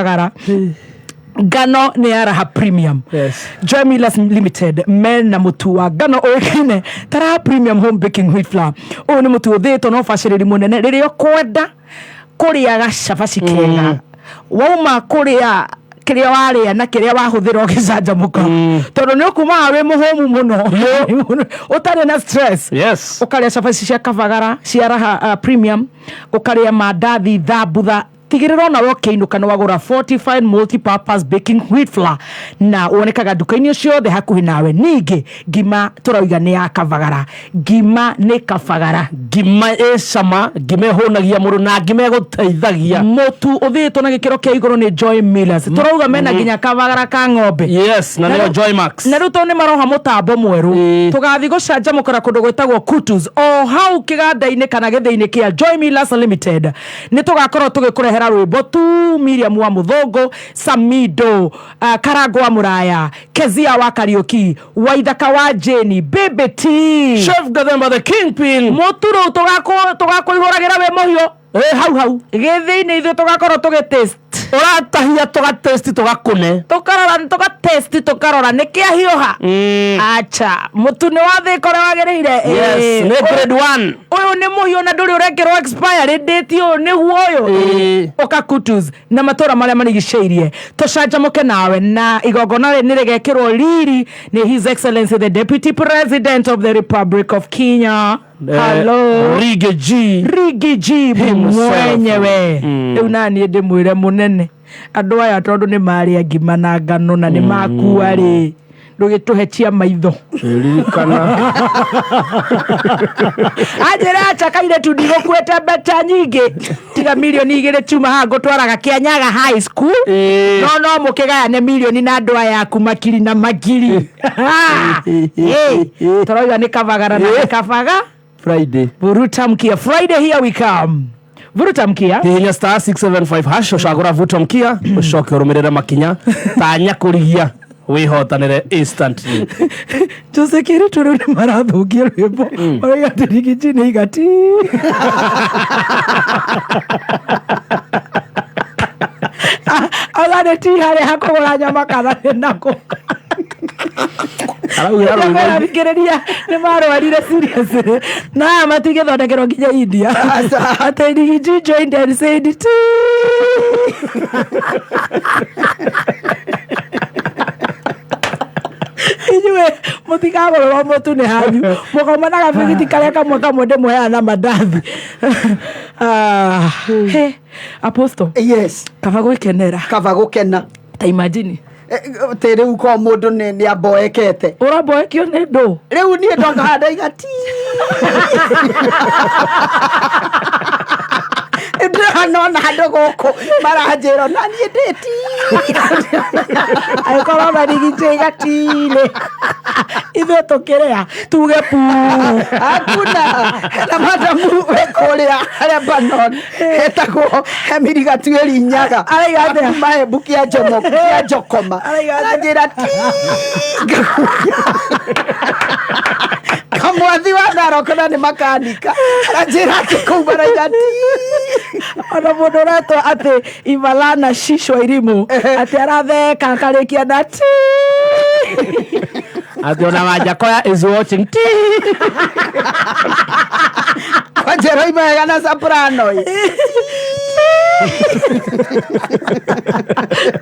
Kabagara ngano nĩ ya Raha Premium. Yes. Joy Millers Limited mena mũtu wa ngano ũĩkaine ta Raha Premium Home Baking Wheat Flour. Ũyũ nĩ mũtu ũthĩĩtwo na ũbacĩrĩri mũnene rĩrĩa ũkwenda kũrĩa gacabaci kega, wauma kũrĩa kĩrĩa warĩa na kĩrĩa wahũthĩra ũgĩcanjamũka, tondũ nĩ ũkuma haha wĩ mũhũmu mũno ũtarĩ na stress. Ũkarĩa cabaci cia Kabagara cia Raha Premium, ũkarĩa mandathi, thambutha. Tigĩrĩra onawe ũkĩinũka nĩ wagũra Fortified Multi-Purpose Baking Wheat Flour na wonekaga nduka-inĩ ciothe hakuhĩ nawe. Ningĩ ngima tũrauga nĩ ya Kabagara, ngima nĩ Kabagara. Ngima ĩ cama, ngima ĩhũnagia mũndũ na ngima ĩgũteithagia. Mũtu ũthĩĩtwo na gĩkĩro kĩa igũrũ nĩ Joy Millers. Tũrauga mena nginya Kabagara ka ng'ombe. Yes, na nĩyo Joy Max. Na rĩu tondũ nĩ maroha mũtambo mwerũ, tũgathiĩ gũcanjamũkĩra kũndũ gwĩtagwo Kutus, o hau kĩganda-inĩ kana gĩthĩi-inĩ kĩa Joy Millers Limited. Nĩ tũgakorwo tũgĩkũrehera rwĩmbo tu, Miriam wa Mũthũngũ, Samido, Karango wa Mũraya, Kezia wa Kariũki, Waithaka wa Jane, Baby T, Chef Gathemba the Kingpin. Mũtu rĩu tũgakũihũragĩra wĩ mũhiũ. Ĩ hau hau. Gĩthĩi-inĩ ithuĩ tũgakorwo tũgĩ taste. Ũratahia tũga taste tũgakũne. Tũkarora, tũga taste, tũkarora nĩ kĩahiũha. Acha mũtu nĩ wathĩka ũrĩa wagĩrĩire. Yes, nĩ grade 1. Ũyũ nĩ mũhiũ na ndũrĩ ũrekĩrwo expiry date, ũyũ nĩguo ũyũ. Ũka Kutus na matũra marĩa marigicĩirie tũcanjamũke nawe, na igongona rĩ nĩ rĩgekĩrwo riri nĩ His Excellency the Deputy President of the Republic of Kenya. Hello. Riggy G. Riggy G Himself. mwenyewe. Rĩu naniĩ ndĩmwĩre mũnene, andũ aya tondũ nĩ marĩa ngima na ngano na nĩ makua rĩ, ndũgĩtũhe cia maitho. Ririkana. Anjĩra acha kairĩtu, ndigũkuĩte mbeca nyingĩ tiga 2 mirioni ciuma haha ngũtwaraga Kĩanyaga High School. No mũkĩgayane mirioni na andũ aya aku makiri na makiri. Hey, tũrauga nĩ Kabagara na nĩ Kabaga. Friday. Vuruta mkia, Friday, here we come. Vuruta mkia. Hihinya *675#, ũcagũra vuta mkia, ũcoke ũrũmĩrĩre makinya tanya kũrigia wĩhotanĩre instantly. Jose Kiritu rĩu nĩ marathũkia rwĩmbo, marauga atĩ Riggy G nĩ igati. Auga nĩ ti harĩa hakũgũra nyama kana nĩ nakũ. Araugĩra rwĩmbo. Thikĩrĩria, nĩ marwarire seriously na aya matingĩthondekerwo nginya India, atĩ Riggy G joined and said ti. Inyuĩ mũtikagũrĩrwo mũtu nĩ hanyu, mũkauma na gabigiti karĩa kamwe kamwe ndĩmũheaga na mandathi. Ah, he, Apostle. Yes. Kaba gwĩkenera. Kaba gũkena. Ta imagine. Tä rä u ko må ndå nä amboekete. Ũramboekio nĩ ndũ. Rä u niä ndoka handa igati ndĩranona andũ gũkũ maranjĩra na niĩ ndĩti. Angĩkorwo na Riggy G igati-rĩ, ithuĩ tũkĩrĩa tuge pu. Hakuna hena madamu wĩ kũrĩa Lebanon etagwo Emily Gatuĩri Nyaga. Araiga atĩa? Kuma Embu kĩa Jomo kĩa Njokoma. Araiga atĩa? Aranjĩra ti kamwathi wa Narok na nĩ makanika, aranjĩra atĩ kũu maraiga ti. Ona mũndũ ũretwo atĩ Ivalana Shishwa Irimu atĩ aratheka akarĩkia na ti. Atĩ ona Wanjakoya is watching ti. Kwanjĩra oima wega na soprano ĩ.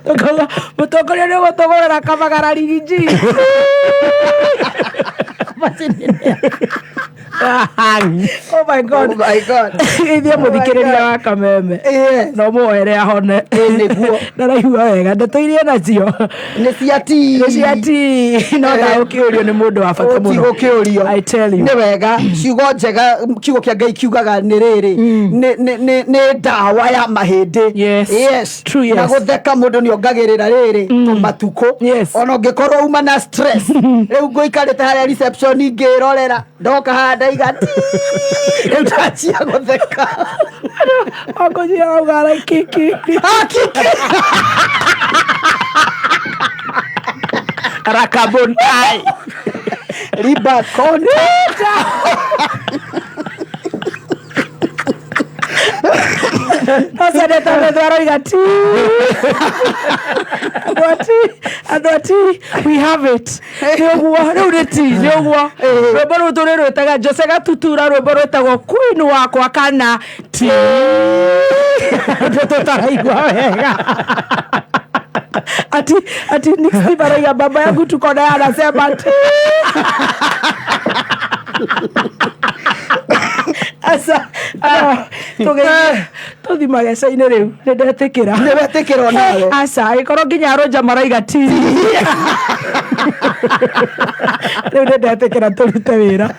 Ũkauga, mũtongoria nĩ ũgũtũgũrĩra Kabagara, Riggy G. Oh my God. Oh my God. Ithuĩ mũthikĩrĩria wa Kameme. Yes. No mũhere ahone. Ĩ, nĩguo. Ndaraigua wega ndeto iria nacio. Nĩ cia ti. Nĩ cia ti no ndagũkĩũrio nĩ mũndũ wa bata mũno. Ũtigũkĩũrio. I tell you. Nĩ wega ciugo njega, kiugo kĩa Ngai kiugaga nĩ rĩrĩ nĩ ndawa ya mahĩndĩ. Yes. Yes. True, yes. Na gũtheka mũndũ nĩ ongagĩrĩra rĩrĩ tũmatukũ. Yes. Ona ũngĩkorwo uma na stress, rĩu ngũikarĩte harĩa reception ngĩrorera, ndoka haha ndaiga ti, rĩu ndanjia gũtheka. Akũnjia auga kiki. Ah, kiki. Rakabon ai. Riba konta. No ciendete metho aroiga ti. Andũ a ti, andũ a ti, we have it. Nĩ ũguo, rĩu nĩ ti, nĩ ũguo. Rwĩmbo rũu tũrĩrwĩtaga Jose Gatutura, rwĩmbo rwĩtagwo Queen wakwa kana ti. Andũ tũtaraigua wega. Ati Nick Steve arauga baba yangu tuko naye anasema ti. Asa, tũthi mageca-inĩ rĩu nĩ ndetĩkĩra. Nĩ wetĩkĩra onawe. Aca, angĩkorwo nginya Roger maraiga ti. Rĩu nĩ ndetĩkĩra tũrute wĩra.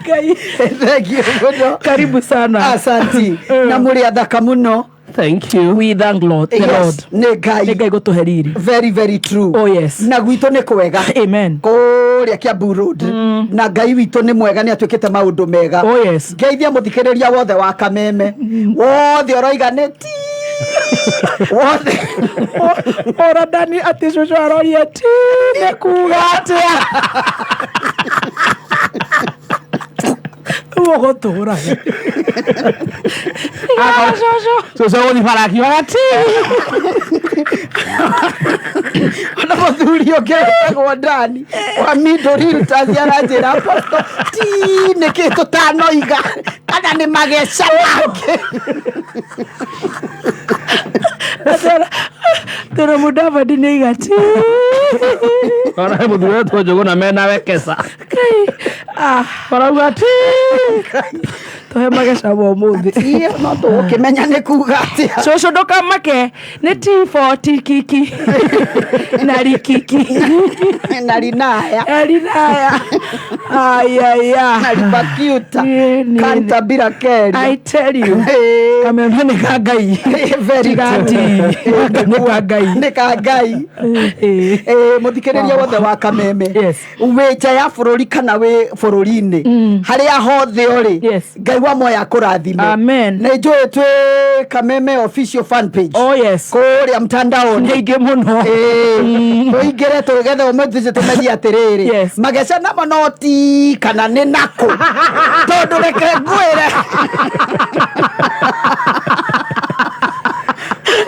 Ngai. Thank you mũno. Karibu sana. Asanti. Na mũrĩ athaka mũno. Thank you. We thank Lord, the Lord. Yes, nĩ Ngai. Nĩ Ngai gũtũhe riri. Very very true. Oh yes. Na gwitũ nĩ kwega. Amen. Kũrĩa Kiambu Road. Na Ngai witũ nĩ mwega, nĩ atuĩkĩte maũndũ mega. Oh yes. Ngeithia mũthikĩrĩria wothe wa Kameme. Wothe ũroiga nĩ ti. Wothe. Ora Dani atĩ cũcũ aroria ti nĩ kuga atĩa. Rĩu ũgũtũraga. Cũcũ. Cũcũ gũthiĩ bara akiugaga ti. Ona mũthuri ũngĩ wĩtagwo Dani wa Middle Realtors aranjĩra, Apostle, ti nĩkĩ tũtanoiga kana nĩ mageca mangĩ. Tũrĩ Mudavadi nĩ aiga ti. Ona he mũthuri wetwo Njũgũna mena Wekesa. Ah, Marauga ti. tũhe mageca ma ũmũthĩ. Ĩ, no tũgũkĩmenya nĩ kuga atĩa. Cũcũ ndũkamake nĩ T4 tikiki na rikiki Na rinaya. na rinaya. Ayaya. Na ribakiuta. Ĩ, nĩ- Kanta bila keria. I tell you. Kameme nĩ ka Ngai. Very Tiga true. ti. Nĩ ka Ngai. Nĩ ka Ngai. Ĩ. Mũthikĩrĩria wothe wa Kameme, Yes. wĩ nja ya bũrũri kana wĩ bũrũri-inĩ, harĩa hothe ũrĩ, Yes. Ngai wa moya akũrathime. Amen. Nĩ njũĩ twĩ Kameme official fan page Oh yes. kũrĩa mtandaoni. Nĩ aingĩ mũno. Tũingĩre tũgethe ũmũthĩ tũmenye atĩrĩrĩ, Yes. mageca namo no ti kana nĩ nakũ, tondũ reke ngwĩre,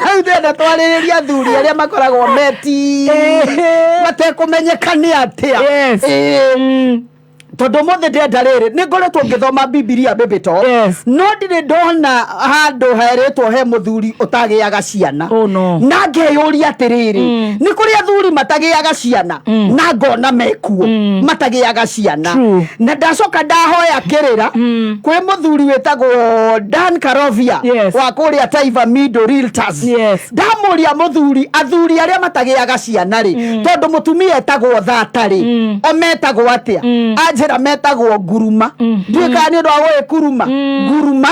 rĩu ndĩrenda twarĩrĩria athuri arĩa makoragwo meti matekũmenyeka nĩ atĩa. Yes. Tondũ ũmũthĩ ndĩrenda rĩrĩ, nĩ ngoretwo ngĩthoma Bibilia bĩbĩto, Yes. no ndirĩ ndona handũ herĩtwo he mũthuri ũtagĩaga ciana. Oh, no. Na ngeyũria atĩrĩrĩ, nĩ kũrĩ athuri matagĩaga ciana, na ngona mekuo matagĩaga ciana. True. Na ndacoka ndahoya kĩrĩra kwĩ mũthuri wĩtagwo Dan Karovia Yes. wa kũrĩa Taifa Middle Realtors. Yes. Ndamũria mũthuri, athuri arĩa matagĩaga ciana rĩ, tondũ mũtumia etagwo thata rĩ, o metagwo atĩa? Anjĩra metagwo nguruma. Ndiũĩ kana nĩ ũndũ wa gũgĩkuruma nguruma.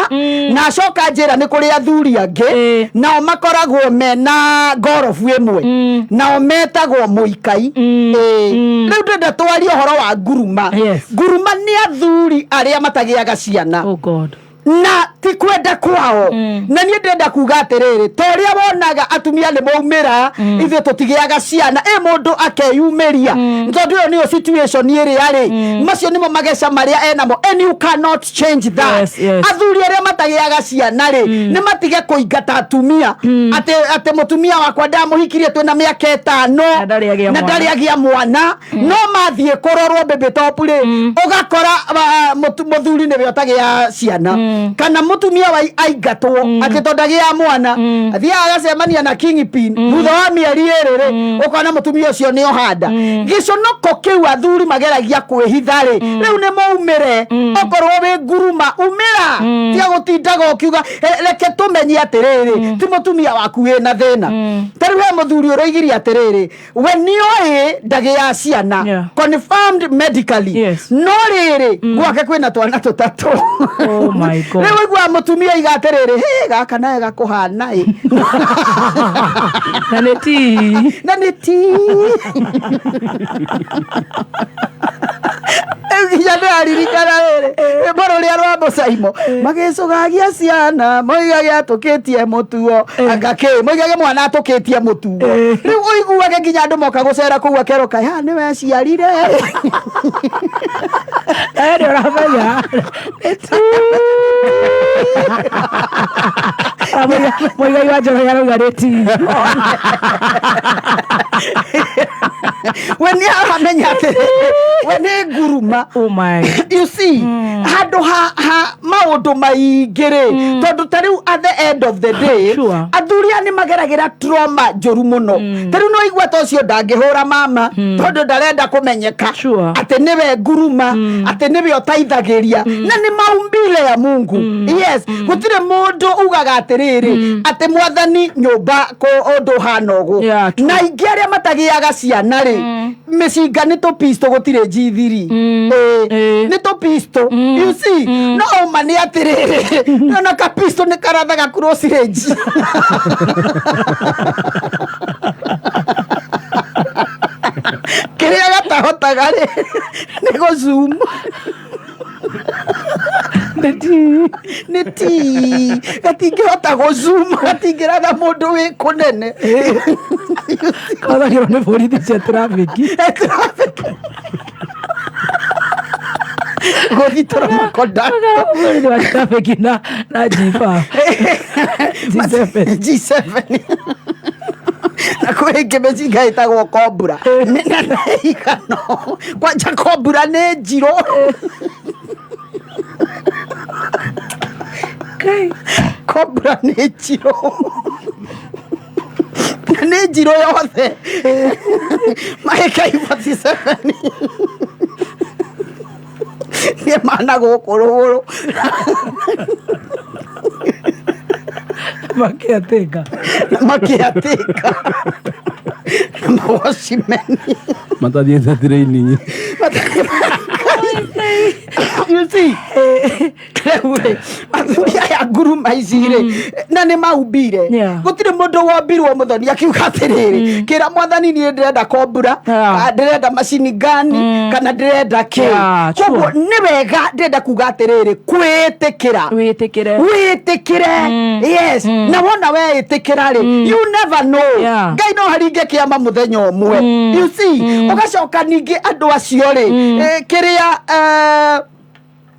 Na acoka anjĩra nĩ kũrĩ athuri angĩ, nao makoragwo mena ngorobu ĩmwe, nao metagwo mũikai. Rĩu ndĩrenda twarie ũhoro wa nguruma. Yes. Nguruma nĩ athuri arĩa matagĩaga ciana Oh God. na ti kwenda kwao. Na niĩ ndĩrenda kuga atĩrĩrĩ, ta ũrĩa wonaga atumia nĩ maumĩra, ithuĩ tũtigĩaga ciana, ĩ mũndũ akeyumĩria, tondũ ĩyo nĩyo situation ĩrĩa rĩ, macio nĩmo mageca marĩa enamo, and you cannot change that. Yes, yes. Athuri arĩa matagĩaga ciana rĩ, nĩ matige kũingata atumia atĩ mũtumia wakwa ndamũhikirie twĩna mĩaka 5 Na ndarĩ agĩa na mwana. ndarĩ agĩa mwana. No mathiĩ kũrorwo baby top rĩ, ũgakora mũthuri nĩwe ũtagĩa ciana, kana mũtumia wa aingatwo atĩ tondũ ndagĩa mwana, athiaga agacemania na kingpin thutha wa mĩeri 2 rĩ, ũkona mũtumia ũcio nĩ ohanda. Gĩconoko kĩu athuri mageragia kwĩhitha rĩ, rĩu nĩ maumĩre. Okorwo wĩ nguruma, umĩra, tiga gũtindaga ũkiuga. Reke tũmenye atĩrĩrĩ, ti mũtumia waku wĩna thĩna. Ta rĩu he mũthuri ũroigirie atĩrĩrĩ, we nĩoĩ ndagĩa ciana, confirmed medically, no rĩrĩ gwake kwĩna twana 3. Oh my God. Rĩu ũiguaga mũtumia aiga atĩrĩrĩ, hĩ gaka nawe gakũhana ĩ. Na nĩ ti. Na nĩ ti. Rĩu nginya ndĩraririkana rĩrĩ rwĩmbo rũrĩa rwa mũcaimo, magĩcũgagia ciana moigage atũkĩtie mũtuo, anga kĩ moigage mwana atũkĩtie mũtuo. Rĩu ũiguage nginya andũ moka gũcera kũu akerwo, kaĩ haha nĩwe aciarire. Nĩ ũramenya nĩ ti. Mũigai wa Njoroge arauga rĩ ti. We nĩ aramenya atĩ we nĩ nguruma. Oh my. You see, handå ha maũndũ maingĩ rĩ, tondũ ta rĩu at the end of the day, athuri aya nĩ mageragĩra trauma njũru mũno. Ta rĩu no igua ta ũcio ndangĩhũra mama tondũ ndarenda kũmenyeka atĩ nĩwe nguruma, atĩ nĩwe ũteithagĩria, na nĩ maumbile ya Mungu. Yes, gũtirĩ mũndũ ugaga atĩrĩrĩ atĩ mwathani nyũmba kũ ũndũ ũhana ũguo. Yeah, true. Na aingĩ arĩa matagĩaga ciana rĩ, mĩcinga nĩ tũpisto, gũtirĩ G3. Nĩ tũpisto, you see. No ũma nĩ atĩrĩrĩ, ona kapisto nĩ karathaga close range. Kĩrĩa gatahotaga rĩ nĩ gũzoom. Nĩ ti. Nĩ ti gatingĩhota gũzoom, gatingĩratha mũndũ wĩ kũnene. Kahũthagĩrwo nĩ borithi cia traffic. Gũthitora makonda. Borithi wa traffic na G5. G7. G7. Na kwĩ ĩngĩ mĩcinga ĩtagwo kombura mĩnene igano kwanja, kombura nĩ njirũ. Kombura nĩ njirũ na nĩ njirũ yothe ma AK47 nĩ mana gũkũ rũgũrũ. Makĩatĩka. Makĩatĩka na mawacimeni. Matathiĩte training. You see, rĩu rĩ, athuri aya nguruma ici rĩ, na nĩ maumbire. Gũtirĩ mũndũ wombirwo mũthoni akiuga atĩrĩrĩ, kĩra mwathani niĩ ndĩrenda kombura, kana ndĩrenda macini ngani, kana ndĩrenda kĩ. Koguo nĩ wega, ndĩrenda kuga atĩrĩrĩ, kwĩĩtĩkĩra. Wĩtĩkĩre. Wĩtĩkĩre, yes. Na wona weĩtĩkĩra rĩ, you never know, Ngai no haringe kĩama mũthenya ũmwe, you see. Ũgacoka ningĩ andũ acio rĩ, kĩrĩa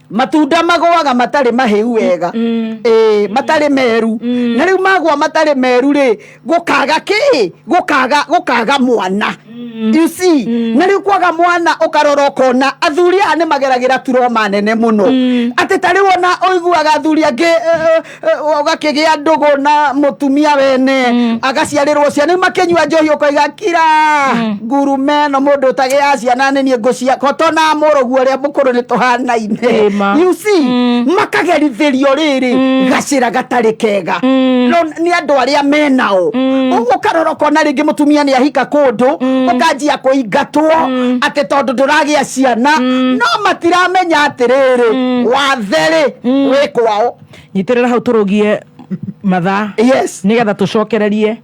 matunda magũaga matarĩ mahĩu wega, matarĩ meru, na rĩu magwa matarĩ meru rĩ, gũkaga kĩ, gũkaga mwana, you see. Na rĩu kwaga mwana, ũkarora ũkona athuri aya nĩ mageragĩra turoma nene mũno, atĩ ta rĩu ona ũiguaga athuri angĩ, ũgakĩgĩa ndũgũ na mũtumia wene, agaciarĩrwo ciana, rĩu makĩnyua njohi, ũkoiga kira ngurume ĩno, mũndũ ũtagĩaga ciana nĩ niĩ ngũcia kotona mũrũguo ũrĩa mũkũrũ nĩ tũhanaine. Ĩma. You see, makagerithĩrio rĩrĩ gacĩra gatarĩ kega no nĩ andũ arĩa menao. Ũkarora ũkona rĩngĩ mũtumia nĩ ahika kũndũ, ũkanjia kũingatwo atĩ tondũ ndũragĩa ciana, no matiramenya atĩrĩrĩ, wathe rĩ wĩ kwao. Nyitĩrĩra hau tũrũgie mathaa, nĩgetha tũcokererie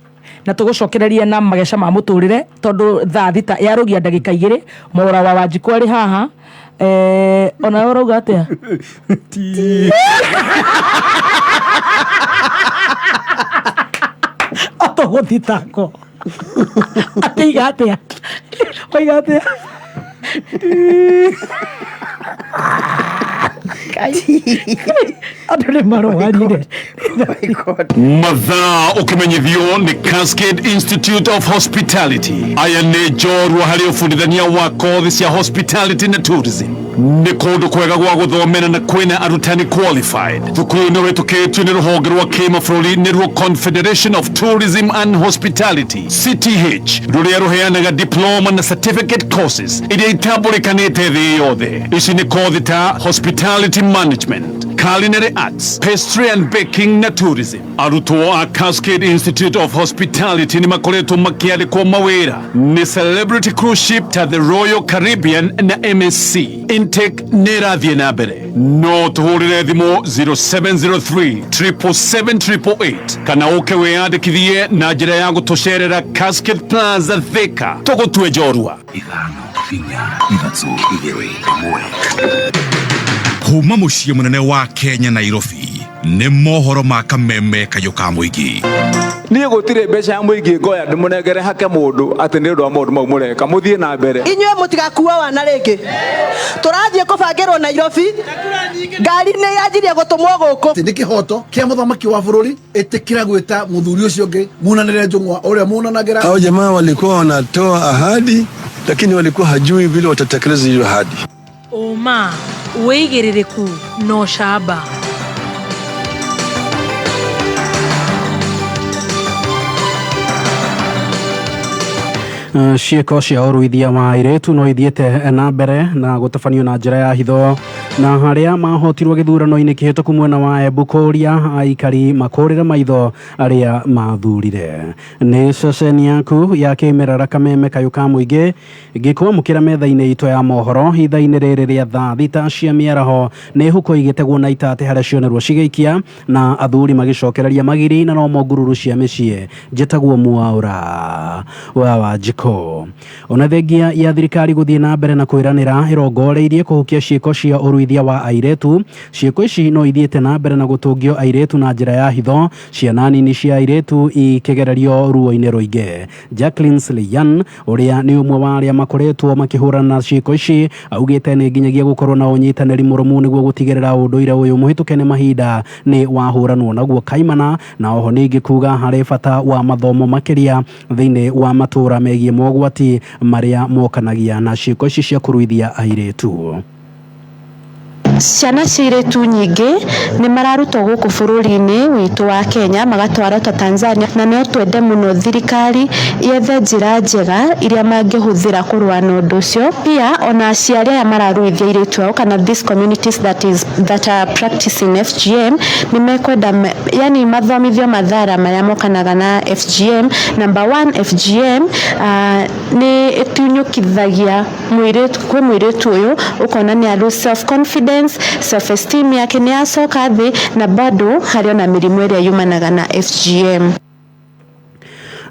na tũgũcokererie na mageca ma mũtũrĩre, tondũ thaa 6 yarũgia ndagĩka 2. Mũra wa Wanjikũ arĩ haha. Onawe ũrauga atĩa? Ti. Atũgũthitangwo atĩ iga atĩa, waiga atĩa? Andũ nĩ marwarire. Mathaa ũkĩmenyithio nĩ Cascade Institute of Hospitality. Aya nĩ njorua harĩ ũbundithania wa kothi cia hospitality na tourism. Nĩ kũndũ kwega gwa gũthomera na kwĩna arutani qualified. Thukuru nĩ wĩtũkĩtio nĩ rũhonge rwa kĩmabũrũri, nĩruo Confederation of Tourism and Hospitality, CTH, rũrĩa rũheanaga diploma na certificate courses iria itambũrĩkanĩte thĩ yothe. Ici nĩ kothi ta hospitality management, culinary arts, pastry and baking na tourism. Arutwo a Cascade Institute of Hospitality nĩ makoretwo makĩandĩkwo mawĩra nĩ celebrity cruise ship ta the Royal Caribbean na MSC. Intake nĩ ĩrathiĩ na mbere. No tũhũrĩre thimũ 0703 777 kana ũke wĩyandĩkithie na njĩra ya gũtũcerera Cascade Plaza, Thika. Tũgũtue njorua. 5, 4, 3, 2, 1. Kuma muciĩ mũnene wa Kenya, Nairobi. Nĩ mohoro ma kameme kayũ ka mũingĩ. Niĩ gũtirĩ mbeca ya mũingĩ ngoya ndĩmũnengere hake mũndũ atĩ nĩ ũndũ wa maũndũ mau mũreka mũthiĩ na mbere. Inyuĩ mũtigakua wana rĩngĩ, tũrathiĩ kũbangĩrwo Nairobi, ngari nĩ yanjirie gũtũmwo gũkũ. Nĩ kĩhoto kĩa mũthamaki wa bũrũri ĩtĩkĩra gwĩta mũthuri ũcio ũngĩ munanĩre njũng'wa ũrĩa munanagĩra. Hao jamaa walikuwa wanatoa ahadi, lakini walikuwa hajui vile watatekeleza hiyo ahadi. Ũma, wĩigĩrĩrĩku na ũcamba. Ciĩko cia ũruithia wa airĩtu no ithiĩte na mbere na gũtabanio na njĩra ya hitho, na harĩa mahotirwo gĩthurano-inĩ kĩhĩtũku mwena wa Embu kũria aikari makũrĩre maitho arĩa mathurire. Nĩ ceceni yaku ya kĩmerera kameme kayũ ka mũingĩ ngĩkwamũkĩra metha-inĩ itũ ya mohoro ithaa-inĩ rĩrĩ rĩa thaa 6 cia mĩaraho. Nĩ huko igĩtegwo na itatĩ harĩa cionerwo cigĩikia na athuri magĩcokereria magiri na nomo ngururu cia mĩciĩ. Njĩtagwo Mwaura wa Wanjikũ. Ona thengia ya thirikari gũthiĩ na mbere na kwĩranĩra ĩrongoreirie kũhukia ciĩko cia ũruithia wa airĩtu, ciĩko ici no ithiĩte na mbere na gũtũngio airĩtu na njĩra ya hitho, ciana nini cia airĩtu ikĩgererio ruo-inĩ rũingĩ. Jacqueline Sleian ũrĩa nĩ ũmwe wa arĩa makoretwo makĩhũrana na ciĩko ici augĩte nĩ nginyagia gũkorwo na ũnyitanĩri mũrũmu nĩguo gũtigĩrĩra ũndũire ũyũ mũhĩtũke nĩ mahinda nĩ wahũranwo naguo kaimana, na oho ningĩ kuga harĩ bata wa mathomo makĩria thĩinĩ wa matũra megiĩ mogwati marĩa mokanagia na ciĩko ici cia kũruithia airĩtu. Ciana cia airĩtu nyingĩ nĩ mararutwo gũkũ bũrũri-inĩ witũ wa Kenya magatwarwo ta Tanzania, na no twende mũno thirikari yethe njĩra njega iria mangĩhũthĩra kũrũa na ũndũ ũcio. Pia ona aciari aya mararuithia airĩtu ao kana these communities that are practicing FGM nĩ mekwenda yani mathomithio mathara marĩa mokanaga na FGM. Number one, FGM nĩ ĩtunyũkithagia mũirĩtu, kwĩ mũirĩtu ũyũ ũkona nĩ a lose self confidence, self esteem yake nĩ yacoka thĩ, na bado harĩ ona mĩrimũ ĩrĩa yumanaga na FGM.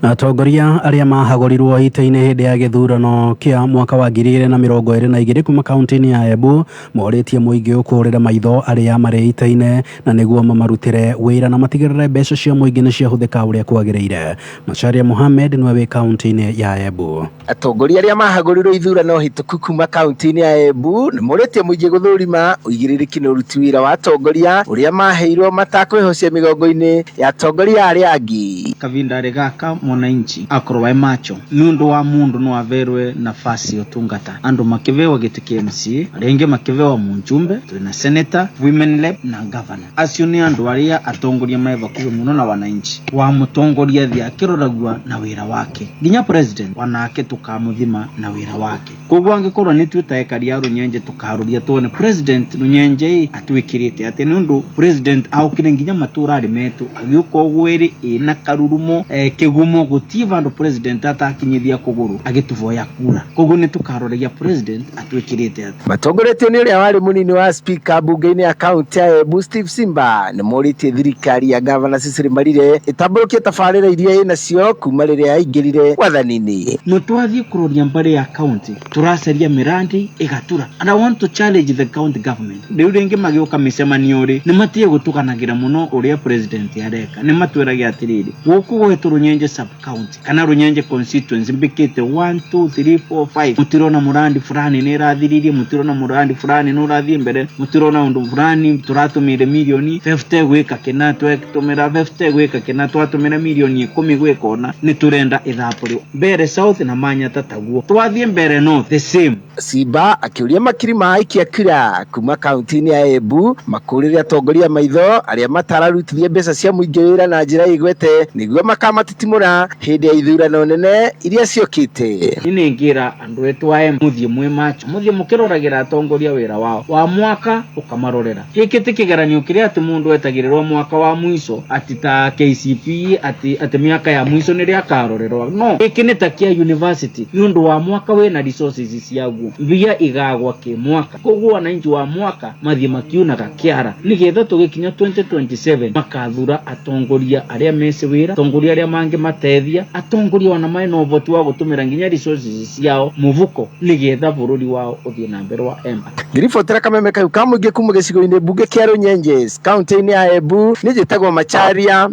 Atongoria arĩa mahagũrirwo itĩ-inĩ hĩndĩ ya gĩthurano kĩa mwaka wa 2022 kuma kaunti-inĩ ya Embu morĩtie mũingĩ ũkũrĩre maitho arĩa marĩ itĩ-inĩ na nĩguo mamarutĩre wĩra na matigĩrĩre mbeca cia mũingĩ nĩ ciahũthĩka ũrĩa kwagĩrĩire. Macharia Mohamed nĩwe wĩ kaunti-inĩ ya Embu. Atongoria arĩa mahagũrirwo ithurano hĩtũku kuma kaunti-inĩ ya Embu nĩ morĩtie mũingĩ gũthũrima ũigĩrĩrĩki na ũruti wĩra wa atongoria ũrĩa maheirwo matakwĩhocia mĩgongo-inĩ ya atongoria arĩa angĩ. Kavinda gaka mwananchi akorwo e macho ni undu wa mundu no averwe nafasi utungata andu makivewa giti kia MCA aria makivewa munjumbe twina senator, women rep na governor. Acio ni andu aria atongoria mae bakuhi muno na wananchi wa mutongoria thia akiroragua na wira wake nginya president wanake tukamuthima na wira wake. Koguo angikorwo ni twita ekari ya Runyenje tukaruria tuone president Runyenje atwikirite ati ni undu president aukire nginya matura ari metu agiuka ugwiri ina karurumo kigumo gutie vandu president atakinyithia kuguru agituvoya kura. Koguo ni tukaroragia president atwikirite ati. Matongoretio ni uria wari munini wa speaker bunge-ini ya kaunti ya Embu Steve Simba ni moritie thirikari ya governor Cecily Mbarire itamburukie tabarĩra iria ĩnacio kuma rĩrĩa yaingĩrire wathani-inĩ. No twathie kuroria mbari ya kaunti turacaria mirandi igatura, and I want to challenge the county government. Riu ringi magiuka micemanio ri ni matie gutukanagira muno uria president areka, ni matwiragia atiriri guku gwetwo Runyenje sub county kana Runyenje constituency mbikite 1 2 3 4 5 mutirona murandi fulani ni rathiririe, mutirona murandi fulani no rathie mbere, mutirona undu fulani turatumire milioni 50 gwika kina twetumira 50 gwika kina twatumira milioni 10 gwika ona ni turenda ithapo riu mbere south na Manyata taguo twathie mbere north the same. Simba akiuria makiri ma aikia kura kuma kaunti-inĩ ya Embu makũrĩre atongoria maitho arĩa matararutithia mbeca cia mũingĩ wĩra na njĩra ĩgwete nĩguo makamatitimũra hĩndĩ ya ithurano nene iria ciũkĩte. Ningira andu etu ae muthie mwi macho muthie mukiroragira atongoria wira wao wa mwaka ukamarorera giki ti kigeranio kiria ati mundu etagirirwo mwaka wa mwico ati ta KCPE ati miaka ya mwico ni riakarorerwa no giki ni ta kia university ni undu wa mwaka wina resources ciaguo mbia igagwa ki mwaka koguo wananchi wa mwaka mathie makiunaga kiara nigetha tugikinya 2027 makathura atongoria aria meci wira atongoria aria mangi mate Gũtethia atongoria ona mena ũhoti wa gũtũmĩra nginya resources ciao mũvuko nĩgetha bũrũri wao ũthiĩ na mbere wa empire. Ngĩribotera kameme kau ka mũingĩ kuma gĩcigo-inĩ mbunge kĩa Runyenjes kaunti-inĩ ya Embu, niĩ njĩtagwo Macharia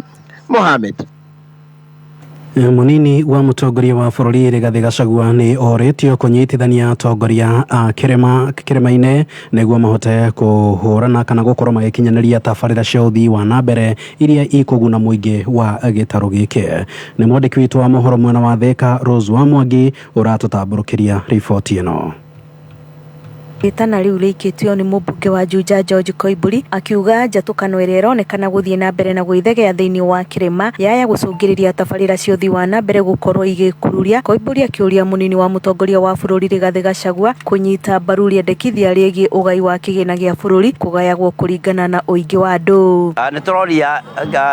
Mohamed. Munini wa mũtongoria wa bũrũri Rigathĩ Gachagua nĩ orĩtio kũnyitithania atongoria a kĩrĩma kĩrĩma-inĩ nĩguo mahote kũhũrana kana gũkorwo magĩkinyanĩria tabarĩra cia ũthii wa na mbere iria ikũguna mũingĩ wa gĩtarũ gĩkĩ. Nĩ mwandĩki witũ wa mohoro mwena wa Thĩka Rose wa Mwangi ũratũtambũrũkĩria riboti ĩno. Ĩtana rĩu rĩikĩtio nĩ mũmbunge wa Juja George Koimburi akiuga njatũkano ĩrĩa ĩronekana gũthiĩ na mbere na gwĩthegea thĩinĩ wa kĩrĩma yaya gũcũngĩrĩria tabarĩra cia ũthii wa na mbere gũkorwo igĩkururia. Koimburi akĩũria mũnini wa mũtongoria wa bũrũri Rigathĩ Gachagua kũnyita mbaru rĩendekithia rĩgiĩ ũgai wa kĩgĩna gĩa bũrũri kũgayagwo kũringana na ũingĩ wa andũ. Nĩ tũroria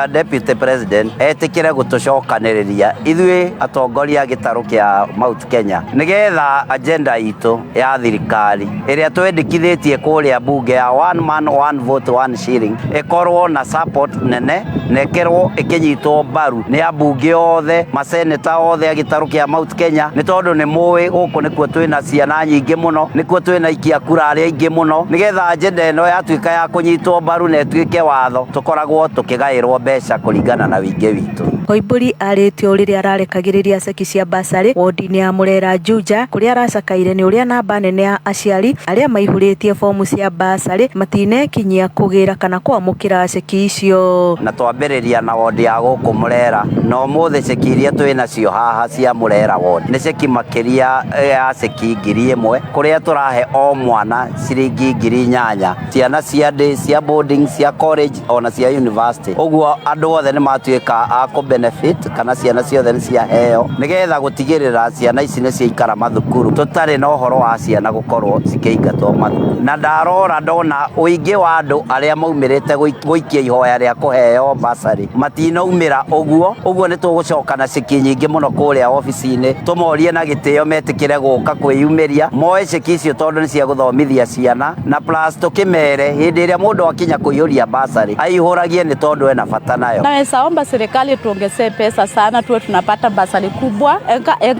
deputy president etĩkĩre gũtũcokanĩrĩria ithuĩ atongoria a gĩtarũ kĩa Mount Kenya nĩgetha agenda itũ ya thirikari ĩrĩa twendekithĩtie kũrĩa bunge ya one man one vote one shilling ĩkorwo na support nene na ĩkerwo ĩkĩnyitwo mbaru nĩ ambunge othe, maseneta othe a gĩtarũ kĩa Mount Kenya, nĩ tondũ nĩ mũĩ gũkũ nĩkuo twĩna ciana nyingĩ mũno, nĩkuo twĩna aikia kura arĩa aingĩ mũno, nĩgetha agenda ĩno yatuĩka ya kũnyitwo mbaru na ĩtuĩke watho, tũkoragwo tũkĩgaĩrwo mbeca kũringana na wĩingĩ witũ. Koimburi arĩtio rĩrĩa ararekagĩrĩria ceki cia basarĩ wodi-inĩ ya Murera Juja kũrĩa aracakaire nĩ ũrĩa namba nene ya aciari arĩa maihũrĩtie fomu cia basarĩ matinekinyia kũgĩra kana kwamũkĩra ceki icio. Na twambĩrĩria na wodi ya gũkũ Murera, na ũmũthĩ ceki iria twĩ nacio haha cia Murera ward nĩ ceki makĩria ya ceki 1,000, kũrĩa tũrahe o mwana ciringi 8,000, ciana cia day, cia boarding, cia college ona cia university. Ũguo andũ othe nĩ matuĩka a kũ benefit kana ciana ciothe nĩ ciaheo nĩgetha gũtigĩrĩra ciana ici nĩ ciaikara mathukuru, tũtarĩ na ũhoro wa ciana gũkorwo cikĩingatwo mathukuru. Na ndarora ndona ũingĩ wa andũ arĩa maumĩrĩte gũikia ihoya rĩa kũheo basarĩ matinaumĩra ũguo. Ũguo nĩ tũgũcoka na ceki nyingĩ mũno kũrĩa obici-inĩ, tũmorie na gĩtĩo metĩkĩre gũka kwĩyumĩria moe ceki icio tondũ nĩ cia gũthomithia ciana, na plus tũkĩmere hĩndĩ ĩrĩa mũndũ akinya kũiyũria basarĩ aihũragie nĩ tondũ ena bata nayo. Naweza omba serikali tuongezee pesa sana, tuwe tunapata basari kubwa.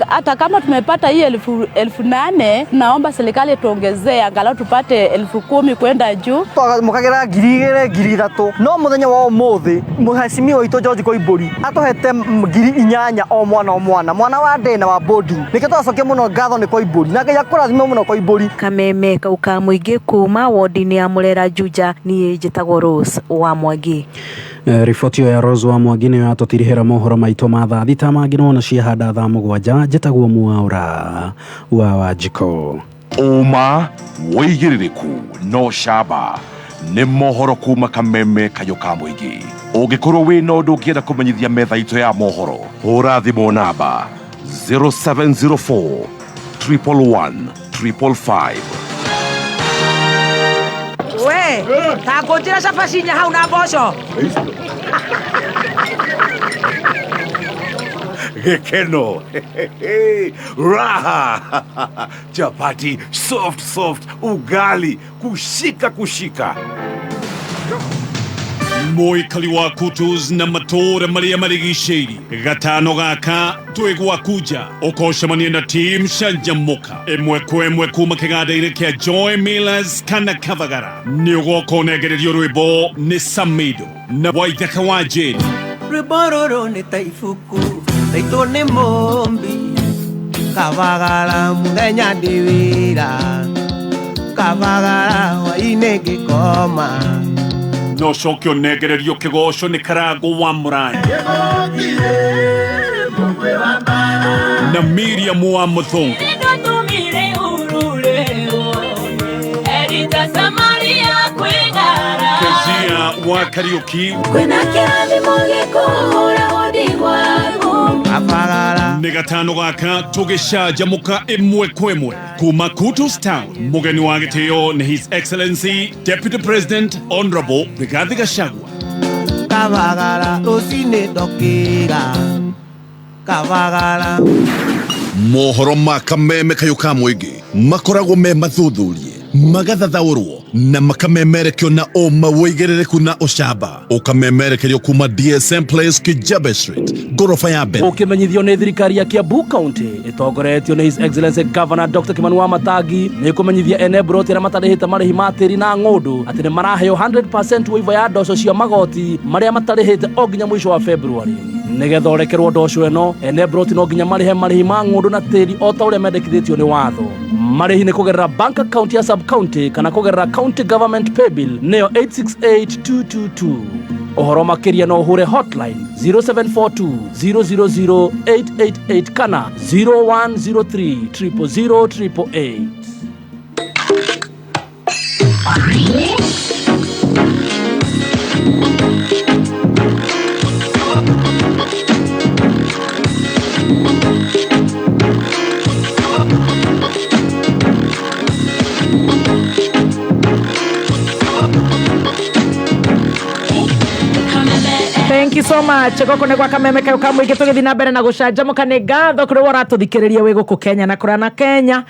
Hata kama tumepata hii 8,000, tunaomba serikali tuongezee angalau tupate 10,000 kwenda juu. Mukagira 2,000 3,000, no muthenya wa umuthi muheshimiwa witũ George Koimburi atuhete 8,000 o mwana o mwana, mwana wa day na wa boarding. Nĩkĩo tũracokia mũno ngatho nĩ Koimburi na Ngai akũrathime mũno Koimburi. Kameme kau ka mũingĩ kuma wodi-inĩ ya Murera Juja, niĩ njĩtagwo Rose wa Mwangi. Riboti ĩyo ya Rose wa Mwangi nĩyo yatũtirihĩra mohoro maitũ ma thaa thita mangĩ nona ciahanda thaa 7. Njĩtagwo Mwaura wa Wanjikũ. Ũma wĩigĩrĩrĩku no camba nĩ mohoro kuma kameme kayũ ka mũingĩ. Ũngĩkorwo wĩna ũndũ ũngĩenda kũmenyithia metha itũ ya mohoro, hũra thimũ namba 0704 111 555. We, ta ngũnjĩra cabaci inya hau na mboco. Gĩkeno raha chapati soft soft, ugali kushika kushika. Mũikari wa Kutus na matũũra marĩa marigicĩirie gatano gaka twĩ gwaku nja ũkocemania na team Canjamũka ĩmwe kwa ĩmwe kuma kĩganda-inĩ kĩa Joy Millers kana Kavagara. Nĩ ũgoka ũnengererio rwĩmbo nĩ Samido na Waithaka wa Jane. Rwĩmbo rũrũ nĩ ta ibuku raitwo nĩ mũmbi, Kavagara mũthenya ndĩ wĩra, Kavagara hwaĩ-inĩ ngĩkoma. No coke ũnengererio kĩgoco nĩ Karango wa Mũraya na Miriam wa Mũthũngũ. Kezia wa Kariuki nĩ gatano gaka tũgĩcanjamũka ĩmwe kwa ĩmwe kuma Kutus Town. Mũgeni wa gĩtĩo nĩ His Excellency Deputy President Honorable Rigathi Gachagua. Kavagara rũcinĩ ndokĩra, Kavagara. Mohoro ma kameme kayũ ka mũingĩ makoragwo me mathuthurie, magathathaũrwo Na makamemerekio na ũma wĩigĩrĩrĩku na ũcamba. Ũkamemerekerio kuma DSM Place, Kijabe Street, ngoroba ya mbere. Ũkĩmenyithio nĩ thirikari ya Kiambu County ĩtongoretio nĩ His Excellency Governor Dr. Kimani Wamatangi nĩ kũmenyithia ene mburoti arĩa matarĩhĩte marĩhi ma tĩri na ng'ũndũ atĩ nĩ maraheo 100% waiver ya ndoco cia magoti marĩa matarĩhĩte o nginya mũico wa February. Nĩgetha ũrekerwo ndoco ĩno, ene mburoti no nginya marĩhe marĩhi ma ng'ũndũ na tĩri o ta ũrĩa mendekithĩtio nĩ watho. Marĩhi nĩ kũgerera bank account ya sub county kana kũgerera county government paybill nĩyo 868222. Ũhoro makĩria no ũhũre hotline 0742 000 888 kana 0103 000 888. Thank you so much. Gũkũ nĩ gwa Kameme kayũ ka mũingĩ, tũgĩthiĩ na mbere na gũcanjamũka. Nĩ ngatho kũrĩ we ũratũthikĩrĩria wĩ gũkũ Kenya na kũrĩa na Kenya,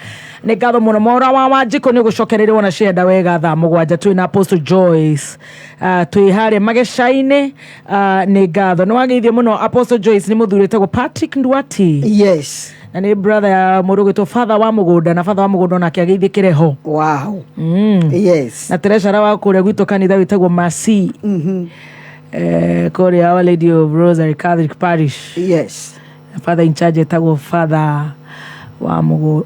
nĩ ngatho mũno. Mwaũra wa Wanjikũ nĩ ũgũcokereria wona cienda wega thaa 7. Twĩ na Apostle Joyce, twĩ harĩa Mageca-inĩ. Nĩ ngatho, nĩ wageithio mũno Apostle Joyce. Nĩ mũthuri wĩtagwo Patrick Ndwati. Yes. Na nĩ brother ya mũndũ ũgwĩtwo Father wa Mũgũnda, na Father wa Mũgũnda onake ageithie kĩreho. Wow. Yes. Na treasurer wa kũrĩa gwitũ kanitha wĩtagwo Masi, kũrĩa Our Lady of Rosary Catholic Parish. Yes. Father in charge etagwo Father wa Mũgũ,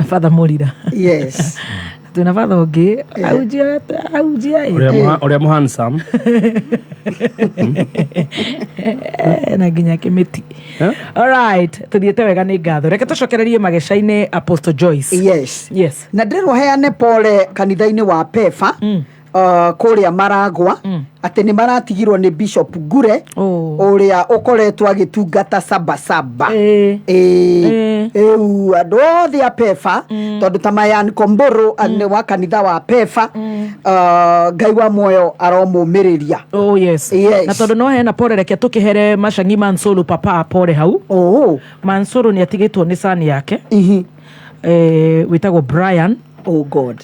Father Mũrira. Yes. Twĩna father ũngĩ aunjia aunjia. Ũrĩa mũ handsome. Na nginya kĩmĩti. Alright, tũthiĩte wega, nĩ ngatho. Reke tũcokererie mageca-inĩ, Apostle Joyce. Yes. Yes. Na ndĩrwo heane pole kanitha-inĩ wa Pefa, kũrĩa Maragwa, atĩ nĩ maratigirwo nĩ Bishop Ngure ũrĩa ũkoretwo agĩtungata Sabasaba. Ĩĩ, rĩu andũ othe a Pefa, tondũ ta Mayan Komboro nĩ wa kanitha wa Pefa, Ngai wa muoyo aromũmĩrĩria. Oh yes. Yes. Na tondũ no hena pole, reke tũkĩhere Macangi Mansuru papa pole hau. Oh. Mansuru nĩ atigĩtwo nĩ sani yake, wĩtagwo Brian. Oh God.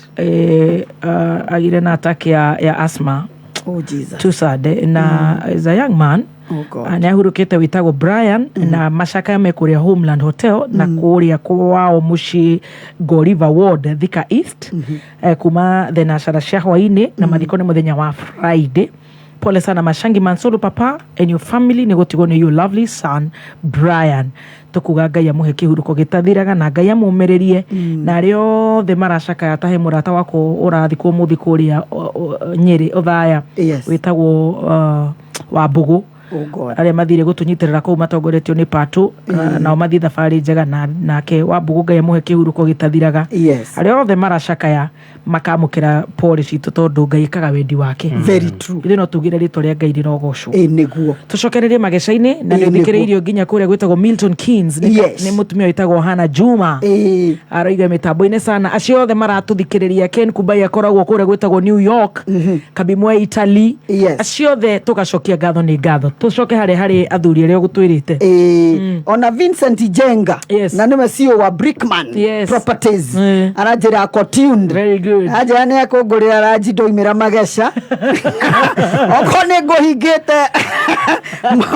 Agire na attack ya asthma. Oh Jesus. Too sad. Na is a young man. Oh God. Nĩ ahurũkĩte, wĩtagwo Brian, na macakaya me kũrĩa Homeland Hotel na kũrĩa kwao mũciĩ Goriva Ward, Thika East, kuma thenacara cia hwainĩ, na mathiko nĩ mũthenya wa Friday. Pole sana Mashangi Mansuru papa and your family nĩ gũtigwo nĩ your lovely son Brian. Tũkuga Ngai amũhe kĩhurũko gĩtathiraga na Ngai amũmĩrĩrie, na arĩa othe maracakaya, ta he mũrata wakwa ũrathikwo mũthĩ kũrĩa Nyĩrĩ Othaya. Yes. Wĩtagwo Wambũgũ. Oh God. Arĩa mathire gũtũnyitĩrĩra kũu matongoretio nĩ Patu, nao mathiĩ thabarĩ njega, na nake Wambũgũ Ngai amũhe kĩhurũko gĩtathiraga. Yes. Arĩa othe maracakaya makamũkĩra pole citũ, tondũ Ngai ĩkaga wendi wake. Very true. Ithuĩ no tugire rĩtwa rĩa Ngai rĩrogocwo. Ĩ nĩguo. Tũcokererie mageca-inĩ na Ĩ, nĩ nĩguo. ũthikĩrĩirio nginya kũrĩa gwĩtagwo Milton Keynes. Yes. Nĩ mũtumia wĩtagwo Hana Juma aroiga mĩtambo-inĩ sana. Acio othe maratũthikĩrĩria, Ken Kubai akoragwo kũrĩa gwĩtagwo New York, Kabimwe Italy. Yes. Acio othe tũgacokia ngatho, nĩ ngatho. Tũcoke harĩa harĩ athuri arĩa ũgũtwĩrĩte. Ĩĩ. Ona Vincent Jenga. Yes. Na nĩwe CEO wa Brickman Yes. Properties, aranjĩra ako tuned. Very good. Anjĩra nĩ ekũngũrĩra ranji ndoimĩra mageca okorwo nĩ ngũhingĩte.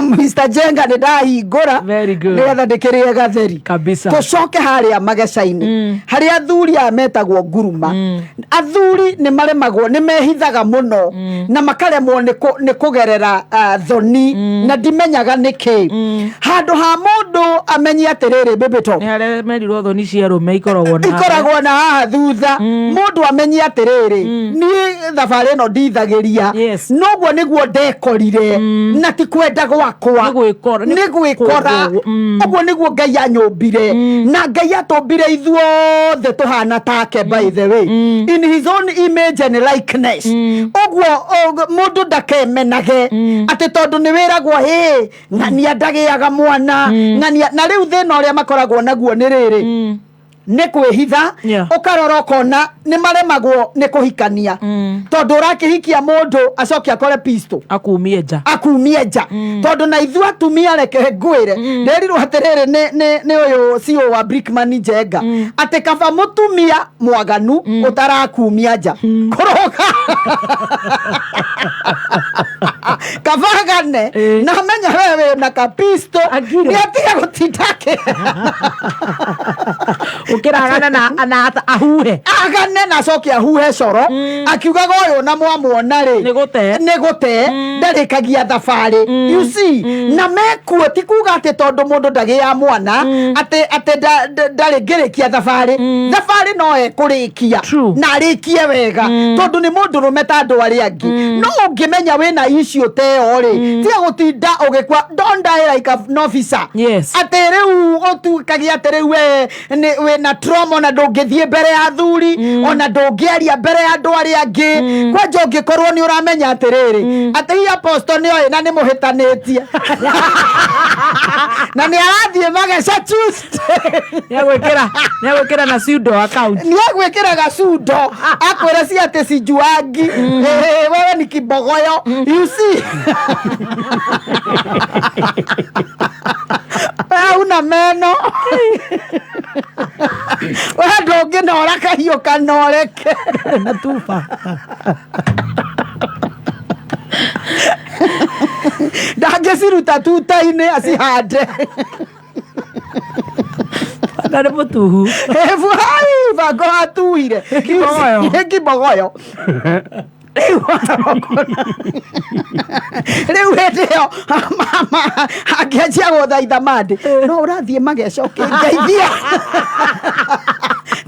Mr Jenga, nĩ ndahingũra Very good. nĩgetha ndĩkĩrĩe gatheri. Kabisa. Tũcoke harĩa mageca-inĩ harĩa athuri aya metagwo nguruma. Athuri nĩ maremagwo, nĩ mehithaga mũno na makaremwo nĩ kũgerera thoni, na ndimenyaga nĩkĩ. Handũ ha mũndũ amenye atĩrĩrĩ, bĩbĩto Nĩ harĩa merirwo thoni cia arũme ikoragwo na ikoragwo na haha thutha. Mũndũ amenye atĩrĩrĩ, niĩ thabarĩ ĩno ndithagĩria. Yes. Noguo nĩguo ndekorire na ti kwenda gwakwa. Nĩ gwĩkora. Nĩ gwĩkora. Ũguo nĩguo Ngai anyũmbire, na Ngai atũmbire ithuothe tũhana take, by the way, in his own image and likeness. Ũguo mũndũ ndakemenage atĩ tondũ nĩ wĩragwo hĩ ng'ania ndagĩaga mwana, ng'ania. Na rĩu thĩna ũrĩa makoragwo naguo nĩ rĩrĩ. Nĩ kwĩhitha. Ũkarora ũkona nĩ maremagwo nĩ kũhikania tondũ ũrakĩhikia mũndũ acoke akore pistol, akumie nja. Akumie nja, tondũ na ithuĩ atumia, reke ngwĩre, nderirwo atĩrĩrĩ nĩ ũyũ CEO wa Brickman Njenga atĩ kaba mũtumia mwaganu ũtarakumia nja kũrũga kabagane na menya we wĩ na kapisto nĩ atiga gũtinda ũkĩragana na ahuhe. Agane na acoke ahuhe coro akiugaga ũyũ na mwamwona rĩ nĩ gũte ndarĩkagia thabarĩ, you see. Na mekuo ti kuga atĩ tondũ mũndũ ndagĩaga mwana atĩ ndarĩ ngĩrĩkia thabarĩ, thabarĩ no ekũrĩkia na arĩkie wega tondũ nĩ mũndũ rũme ta andũ arĩa angĩ. No ũngĩmenya wĩna issue ta ĩyo rĩ, tiga gũtinda ũgĩkua. Don't die like an officer. Atĩ rĩu ũtuĩkagia atĩ rĩu we nĩ wĩna trauma, ona ndũngĩthiĩ mbere ya athuri, ona ndũngĩaria mbere ya andũ arĩa angĩ. Kwanja ũngĩkorwo nĩ ũramenya atĩrĩrĩ atĩ hihi apostle nĩ oĩ na nĩ mũhĩtanĩtie na nĩ arathiĩ mageca Tuesday. Nĩagwĩkĩra na pseudo account. Nĩ agwĩkĩra gacundo akwĩra si atĩ sijuangi. Eh, wewe ni kibogoyo, you see. Wewe una meno, we ndũngĩnora kahiũ kanoreke. Na tuba. Ndangĩciruta tuta-inĩ acihande. Na nĩ mũtuhu. Hai bango atuhire. Kibogoyo. Kibogoyo. Rĩu hĩndĩ ĩyo mama angĩanjia gũthaitha mandĩ no ũrathiĩ mageca ũkĩngeithia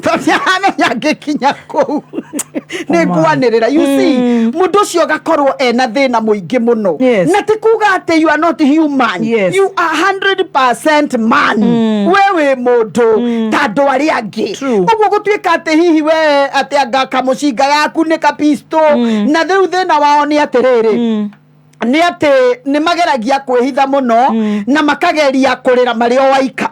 tondũ nĩaramenya ngĩkinya kũu nĩ ngwanĩrĩra, you see. Mũndũ ũcio ũgakorwo ena thĩna mũingĩ mũno na ti kuga atĩ you are not human. You are 100% man. We wĩ mũndũ ta andũ arĩa angĩ. Ũguo gũtuĩka atĩ hihi we atĩ anga kamũcinga gaku nĩ kapisto. Na rĩu thĩna wao nĩ atĩrĩrĩ, nĩ atĩ nĩ mageragia kwĩhitha mũno na makageria kũrĩra marĩ o waika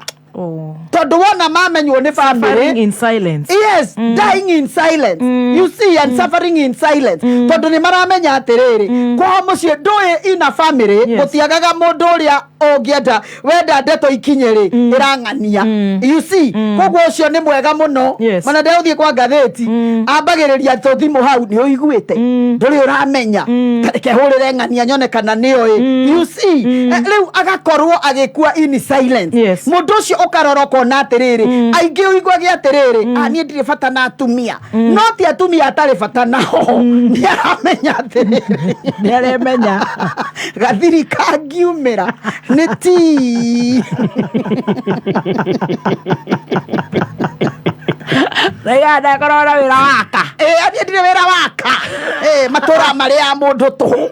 tondũ wona mamenywo nĩ Suffering family in silence. Yes, dying in silence, you see, and suffering in silence tondũ nĩ maramenya atĩrĩrĩ kwao mũciĩ ndũĩ ina family gũtiagaga mũndũ ũrĩa ũngĩenda wenda ndeto ikinye rĩ ĩrang'ania, you see. Koguo ũcio nĩ mwega mũno mana ndegũthiĩ kwa ngathĩti ambagĩrĩria tũthimũ hau nĩ ũiguĩte ndũrĩ ũramenya reke hũrĩre ng'ania nyone kana nĩoĩ, you see. Rĩu agakorwo agĩkua in silence mũndũ ũcio. Ũkarora ũkona atĩrĩrĩ aingĩ ũiguage atĩrĩrĩ, "Ah, niĩ ndirĩ bata na atumia." No ti atumia atarĩ bata nao, nĩ aramenya atĩrĩrĩ nĩ aremenya gathiri kangiumĩra nĩ ti Raiga ndakorwo na wĩra waka. Ĩ, niĩ ndirĩ wĩra waka. Ĩ, matũra marĩa mũndũ tũhũ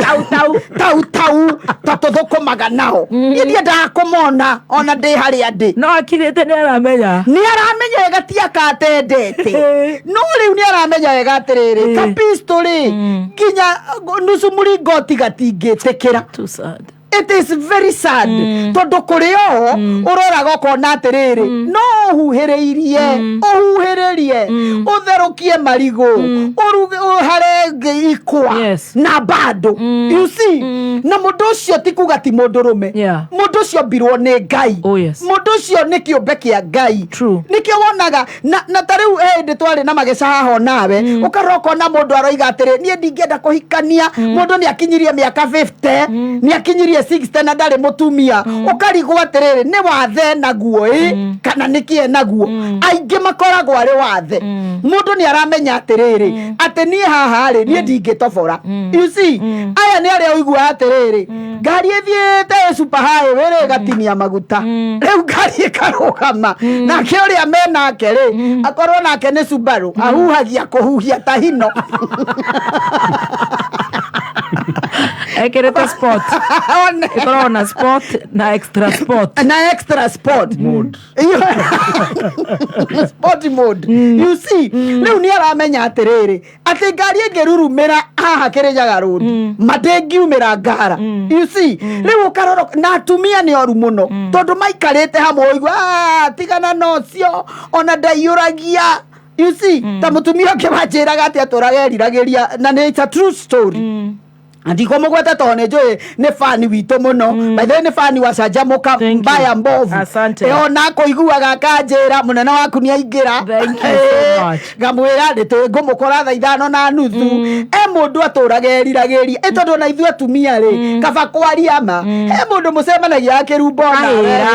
tau tau tau tau ta tũthũkũmaga nao, niĩ ndiendaga kũmona ona ndĩ harĩa ndĩ. No akirĩte nĩ aramenya. Nĩ aramenya wega ti akatendete, no rĩu nĩ aramenya wega atĩrĩrĩ kapisto rĩ nginya nusu mũringoti gatingĩtĩkĩra. Too sad. It is very sad tondũ kũrĩ o ũroraga ũkona atĩrĩrĩ no ũhuhĩrĩirie ũhuhĩrĩrie ũtherũkie marigũ ũruge ũhare ikwa na bado, you see. Na mũndũ ũcio ti kuga ti mũndũ rũme. Mũndũ ũcio mbirwo nĩ Ngai. Mũndũ ũcio nĩ kĩũmbe kĩa Ngai. Nĩkĩo wonaga na ta rĩu hĩndĩ twarĩ na mageca haha onawe ũkarora ũkona mũndũ aroiga atĩrĩ niĩ ndingĩenda kũhikania. Mũndũ nĩ akinyirie mĩaka 50, nĩ akinyirie 60 na ndarĩ mũtumia. Ũkarigwo atĩrĩrĩ nĩ wathe naguo ĩ kana nĩ kĩe naguo. Aingĩ makoragwo arĩ wathe. Mũndũ nĩ aramenya atĩrĩrĩ atĩ niĩ haha rĩ niĩ ndingĩtobora, you see. Aya nĩ arĩa ũiguaga atĩrĩrĩ ngari ĩthiĩte ĩ super highway rĩ ĩgatinia maguta, rĩu ngari ĩkarũgama, nake ũrĩa menake rĩ akorwo nake nĩ Subaru ahuhagia kũhuhia ta hino. Ekĩrĩte sport. Ĩkoragwo na sport na extra sport. Na extra sport mode. Sport mode. You see, rĩu nĩ aramenya atĩrĩrĩ atĩ ngari ĩngĩrurumĩra haha Kĩrĩnyaga road ma ndĩngiumĩra ngara. You see, rĩu ũkarora na atumia nĩ oru mũno tondũ maikarĩte hamwe ũigua "Ah, tigana na ũcio ona ndaiyũragia." You see, ta mũtumia ũngĩ wanjĩraga atĩ atũraga eriragĩria, na nĩ it's a true story, ndikũmũgweta tondũ nĩ njũĩ nĩ fani witũ mũno. By the way, nĩ fani wa Canjamũka Mbaya Mbovu. Asante. Ona kũiguaga akanjĩra mũnene waku nĩ aingĩra. Thank you so much. Ngamwĩra nĩ ngũmũkora thaa 5:30. E mũndũ atũraga eriragĩria ĩ tondũ ona ithuĩ atumia rĩ, kaba kwaria ma, he mũndũ mũcemanagia akĩrumba onawe. Kahĩra.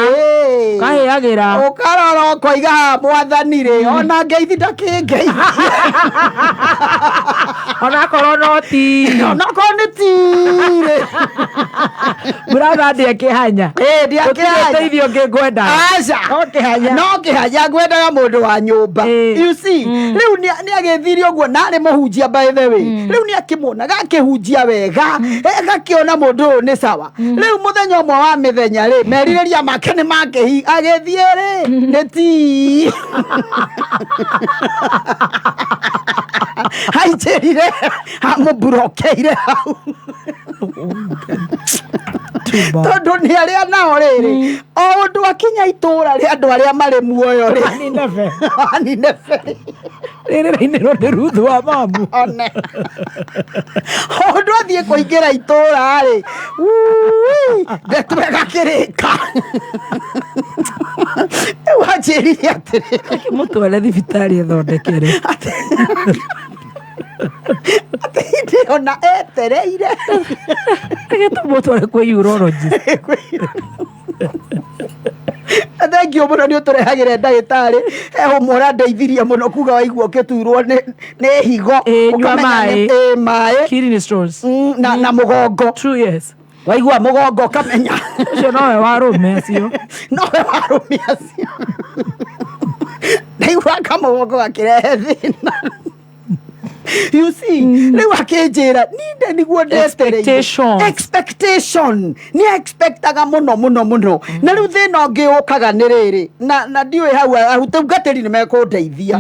Kahĩagĩra. Ũkarora ũkoiga haha mwathani rĩ, ona ngeithi ndakĩngeithia. Onakorwo no ti. Onakorwo nĩ tirĩ. Brother, ndiakĩhanya. Ĩ, ndiakĩhanya. Gũtirĩ ũteithio ũngĩ ngwendaga. Aca. No kĩhanya. No kĩhanya ngwendaga mũndũ wa nyũmba. You see, rĩu nĩ agĩthire ũguo na arĩ mũhunjia, by the way. Rĩu nĩ akĩmuonaga akĩhunjia wega, agakĩona mũndũ ũyũ nĩ sawa. Rĩu mũthenya ũmwe wa mĩthenya rĩ, merirĩria make nĩ makĩhi agĩthiĩ rĩ nĩ ti hainjĩrire amũmburokeire hau tondũ nĩ arĩa nao rĩrĩ o ũndũ akinya itũra rĩa andũ arĩa marĩ muoyo rĩ. Aninebe. Aninebe. Rĩrĩ rainĩrwo nĩ Ruthu wa mamu. One o ũndũ athiĩ kũingĩra itũra rĩ, ui, ndeto ĩgakĩrĩka. Rĩu anjĩrire atĩrĩrĩ, Akĩmũtware thibitarĩ ethondekere. Atĩ hĩndĩ ĩyo na etereire Agĩtũmũtware kwĩ urologist. Thank you mũno nĩ ũtũrehagĩre ndagĩtarĩ. He ũmwe ũrandeithirie mũno kuga waigua ũkĩturwo nĩ higo, Ĩ, nyua ũkamenya maĩ. ĩ, maĩ. Kidney stones. Na mũgongo. True, yes. Waigua mũgongo ũkamenya. Ũcio nowe warũme acio. Nowe warũme acio. Ndaigua kamũgongo gakĩrehe thĩna. You see, rĩu akĩnjĩra ninde nĩguo ndetereire. Expectations. Expectation nĩ expectaga mũno mũno mũno. Na rĩu thĩna ũngĩ ũkaga nĩ rĩrĩ, na ndiũĩ hau atungatĩri nĩ mekũndeithia.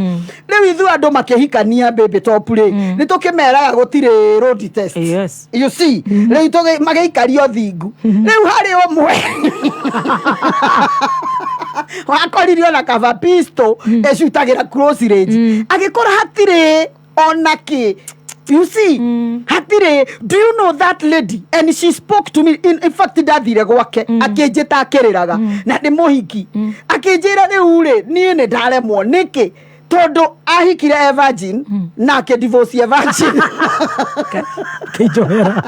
Rĩu ithuĩ andũ makĩhikania, baby top rĩ, nĩ tũkĩmeraga gũtirĩ road test. Yes. You see, rĩu magĩikario thingu. Rĩu harĩ ũmwe wakoririo na kaba pistol ĩcutagĩra close range, agĩkora hatirĩ ona kĩ. You see, hatirĩ. Do you know that lady? And she spoke to me. In fact, ndathire gwake akĩnjĩta akĩrĩraga na nĩ mũhiki, akĩnjĩra rĩu rĩ niĩ nĩ ndaremwo nĩkĩ tondũ ahikire e virgin na akĩdivorce e virgin. Kĩnjohera.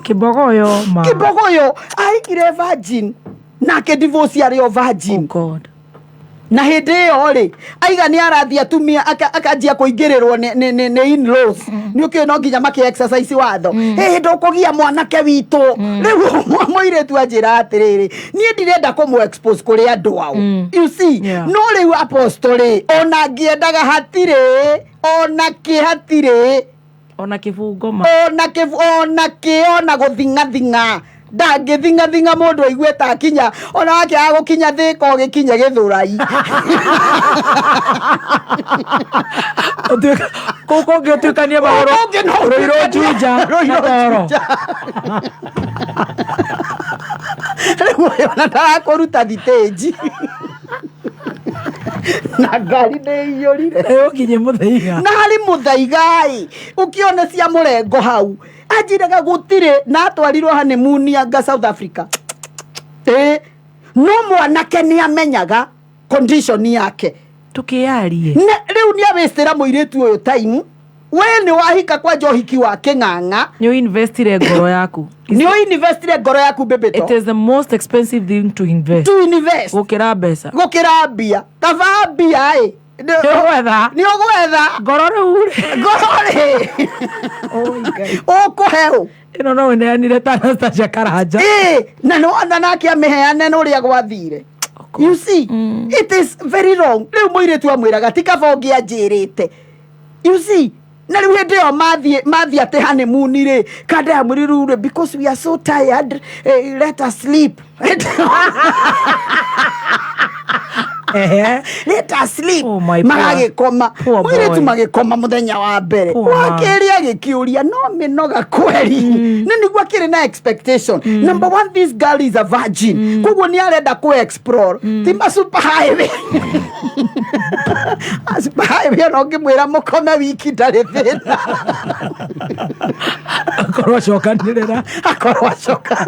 Kĩbogoyo ma. Kĩbogoyo ahikire virgin na akĩdivorce arĩ o virgin. Oh God. Na hĩndĩ ĩyo rĩ aiga nĩ arathiĩ atumia akanjia kũingĩrĩrwo nĩ in-laws, nĩ ũkĩũĩ no nginya makĩ exercise watho hĩndĩ ndũkũgia mwanake witũ. Rĩu mũirĩtu anjĩra atĩrĩrĩ, niĩ ndirenda kũmũ expose kũrĩ andũ ao. You see? Yeah. No rĩu apostle rĩ, ona ngĩendaga hatirĩ ona kĩ, hatirĩ. Ona kĩbungo ma. Ona kĩ, ona kĩ, ona gũthing'athing'a ndangĩthing'athing'a mũndũ aigue ta akinya ona wakĩaga gũkinya Thĩka ũgĩkinye Gĩthũrai. Kũu kũngĩ ũtuĩkanie magũrũ. Kũu kũngĩ no Rũirũ ũtuĩkanie- Juja Rũirũ na toro. Juja. Rĩu ũyũ ona ndarakũruta thitĩnji na ngari nĩ iyũrire. Ũkinye mũthaiga. Na harĩ mũthaiga ĩ ũkĩona cia mũrengo hau anjiraga gũtirĩ na atwarirwo honeymoon anga South Africa. Ĩ no mwanake nĩ amenyaga condition yake. Tũkĩarie. Na rĩu nĩ awĩstĩra mũirĩtu ũyũ time we nĩ wahika kwanja ũhiki wa kĩng'ang'a. Nĩ ũinvestire ngoro yaku. Nĩ ũinvestire ngoro yaku bĩbĩto. It is the most expensive thing to invest. To invest. Gũkĩra mbeca. Gũkĩra mbia, kaba mbia ĩ. Nĩ ũgwetha. Nĩ ũgwetha. Ngoro rĩu rĩ. Ngoro rĩ ũkũhe ũ? Ĩno no ũneanire ta Anastasia Karanja. Ĩ na nĩ wona nake amĩheane na ũrĩa gwathire. You see, it is very wrong. Rĩu mũirĩtu amwĩraga ti kaba ũngĩanjĩrĩte. You see, na rĩu hĩndĩ ĩyo mathiĩ atĩ honeymoon rĩ, kanda ya mwĩrĩ rĩu rĩ, because we are so tired, let us sleep. Let us sleep. Oh my poor- Magagĩkoma. poor boy. Mũirĩtu magĩkoma mũthenya wa mbere. Poor man. Wa kerĩ agĩkĩũria no mĩnoga kweri. Nĩ nĩguo akĩrĩ na expectation. Number one, this girl is a virgin. Koguo nĩ arenda kũ explore. Ti ma super highway. A super highway ona ũngĩmwĩra mũkome wiki ndarĩ thĩna. Akorwo acokanĩrĩra. Akorwo acoka.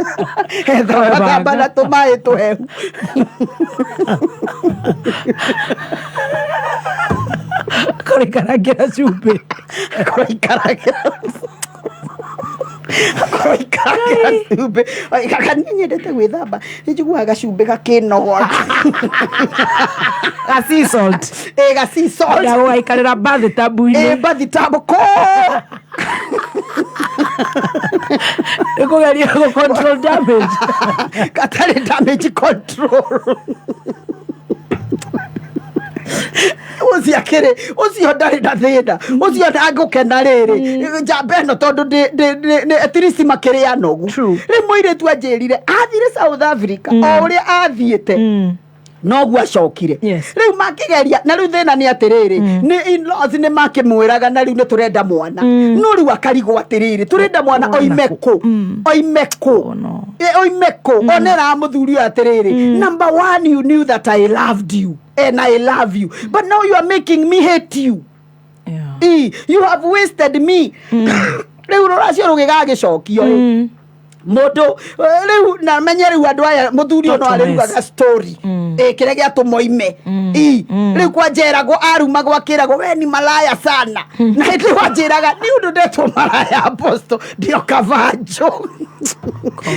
Ethamba na tũmaĩ tũhehu. Akorwo aikarangĩra cumbĩ. Akorwo aikarangĩra akorwo aikarangĩra cumbĩ. Kaka niĩ nyendete gwĩthamba nĩ njiguaga gacumbĩ gakĩnogora. Ga sea salt. Ĩ ga sea salt. Ya gũgaikarĩra bathtub-inĩ. Ĩ bathtub kũ. Nĩ kũgeria gũ control damage. Gatarĩ damage control. Ũcio akĩrĩ ũcio ndarĩ na thĩna ũcio ndangũkena rĩrĩ njamba ĩno tondũ at least makĩrĩ anogu. Rĩu mũirĩtu anjĩrire athire South Africa o ũrĩa athiĩte noguo acokire. Rĩu makĩgeria na rĩu thĩna nĩ atĩrĩrĩ nĩ in-laws nĩ makĩmwĩraga na rĩu nĩ tũrenda mwana no rĩu akarigwo atĩrĩrĩ tũrenda mwana oime kũ oime kũ oime kũ onera mũthuri ũyũ atĩrĩrĩ number one, you knew that I loved you and I love you, but now you are making me hate you. You have wasted me. Rĩu rũracio rũgĩgagĩcokio ĩ mũndũ rĩu na menye rĩu andũ aya mũthuri ũyũ no arĩrugaga story kĩrĩa gĩatũma oime. Rĩu kwanjeragwo arumagwo akĩragwo we ni malaya sana na hĩndĩ wanjĩraga nĩ ũndũ ndetwo malaya apostle ndio kabanjo.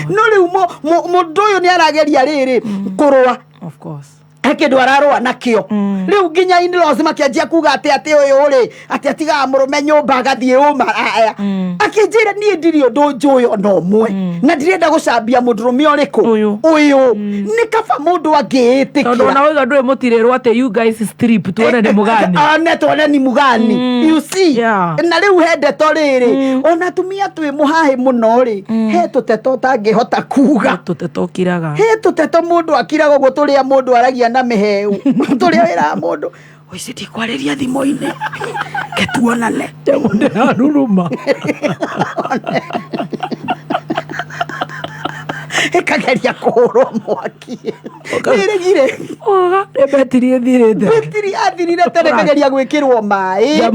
No rĩu mũndũ ũyũ nĩ arageria rĩrĩ kũrũa. Of course. He kĩndũ ararũa nakĩo. Rĩu nginya in-laws makĩanjia kuga atĩ atĩ ũyũ rĩ atĩ atigaga mũrũme nyũmba agathiĩ ũmaraya. Akĩnjĩra niĩ ndirĩ ũndũ njũĩ ona ũmwe na ndirenda gũcambia mũndũrũme ũrĩkũ ũyũ nĩ kaba mũndũ angĩĩtĩkĩra. Tondũ ona wauga ndũĩ mũtirĩrwo atĩ you guys strip tuone nĩ mũgani. One tuone ni mũgani. You see? Na rĩu he ndeto rĩrĩ ona atumia twĩ mũhahĩ mũno rĩ he tũteto ũtangĩhota kuga. Tũteto ũkiraga. He tũteto mũndũ akiraga ũguo tũrĩa mũndũ aragia na mĩheu. Tũrĩa wĩraga mũndũ ũici ndikwarĩria thimũ-inĩ ke tuonane. Nyamũ ndĩraruruma. Ĩkageria kũhũrwo mwaki. Nĩĩregire. Oga, nĩ betiri ĩthirĩte. Betiri athirire tene ĩkageria gwĩkĩrwo maĩ.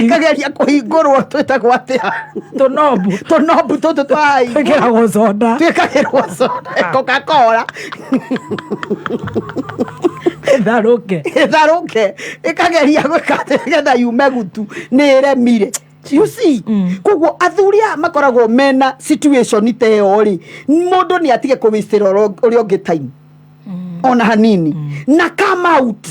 Ĩkageria kũhingũrwo twĩtagwo atĩa? Tũnobu. Tũnobu tũtũ twa Twĩkĩragwo soda. Twĩkagĩrwo soda. Coca-Cola. Ĩtharũke. Ĩtharũke. Ĩkageria gwĩka atĩ nĩgetha yume gutu nĩ ĩremire. You see? Koguo athuri aya makoragwo mena situation ta ĩyo rĩ mũndũ nĩ atige kũwĩstĩra ũrĩa ũngĩ time ona hanini na come out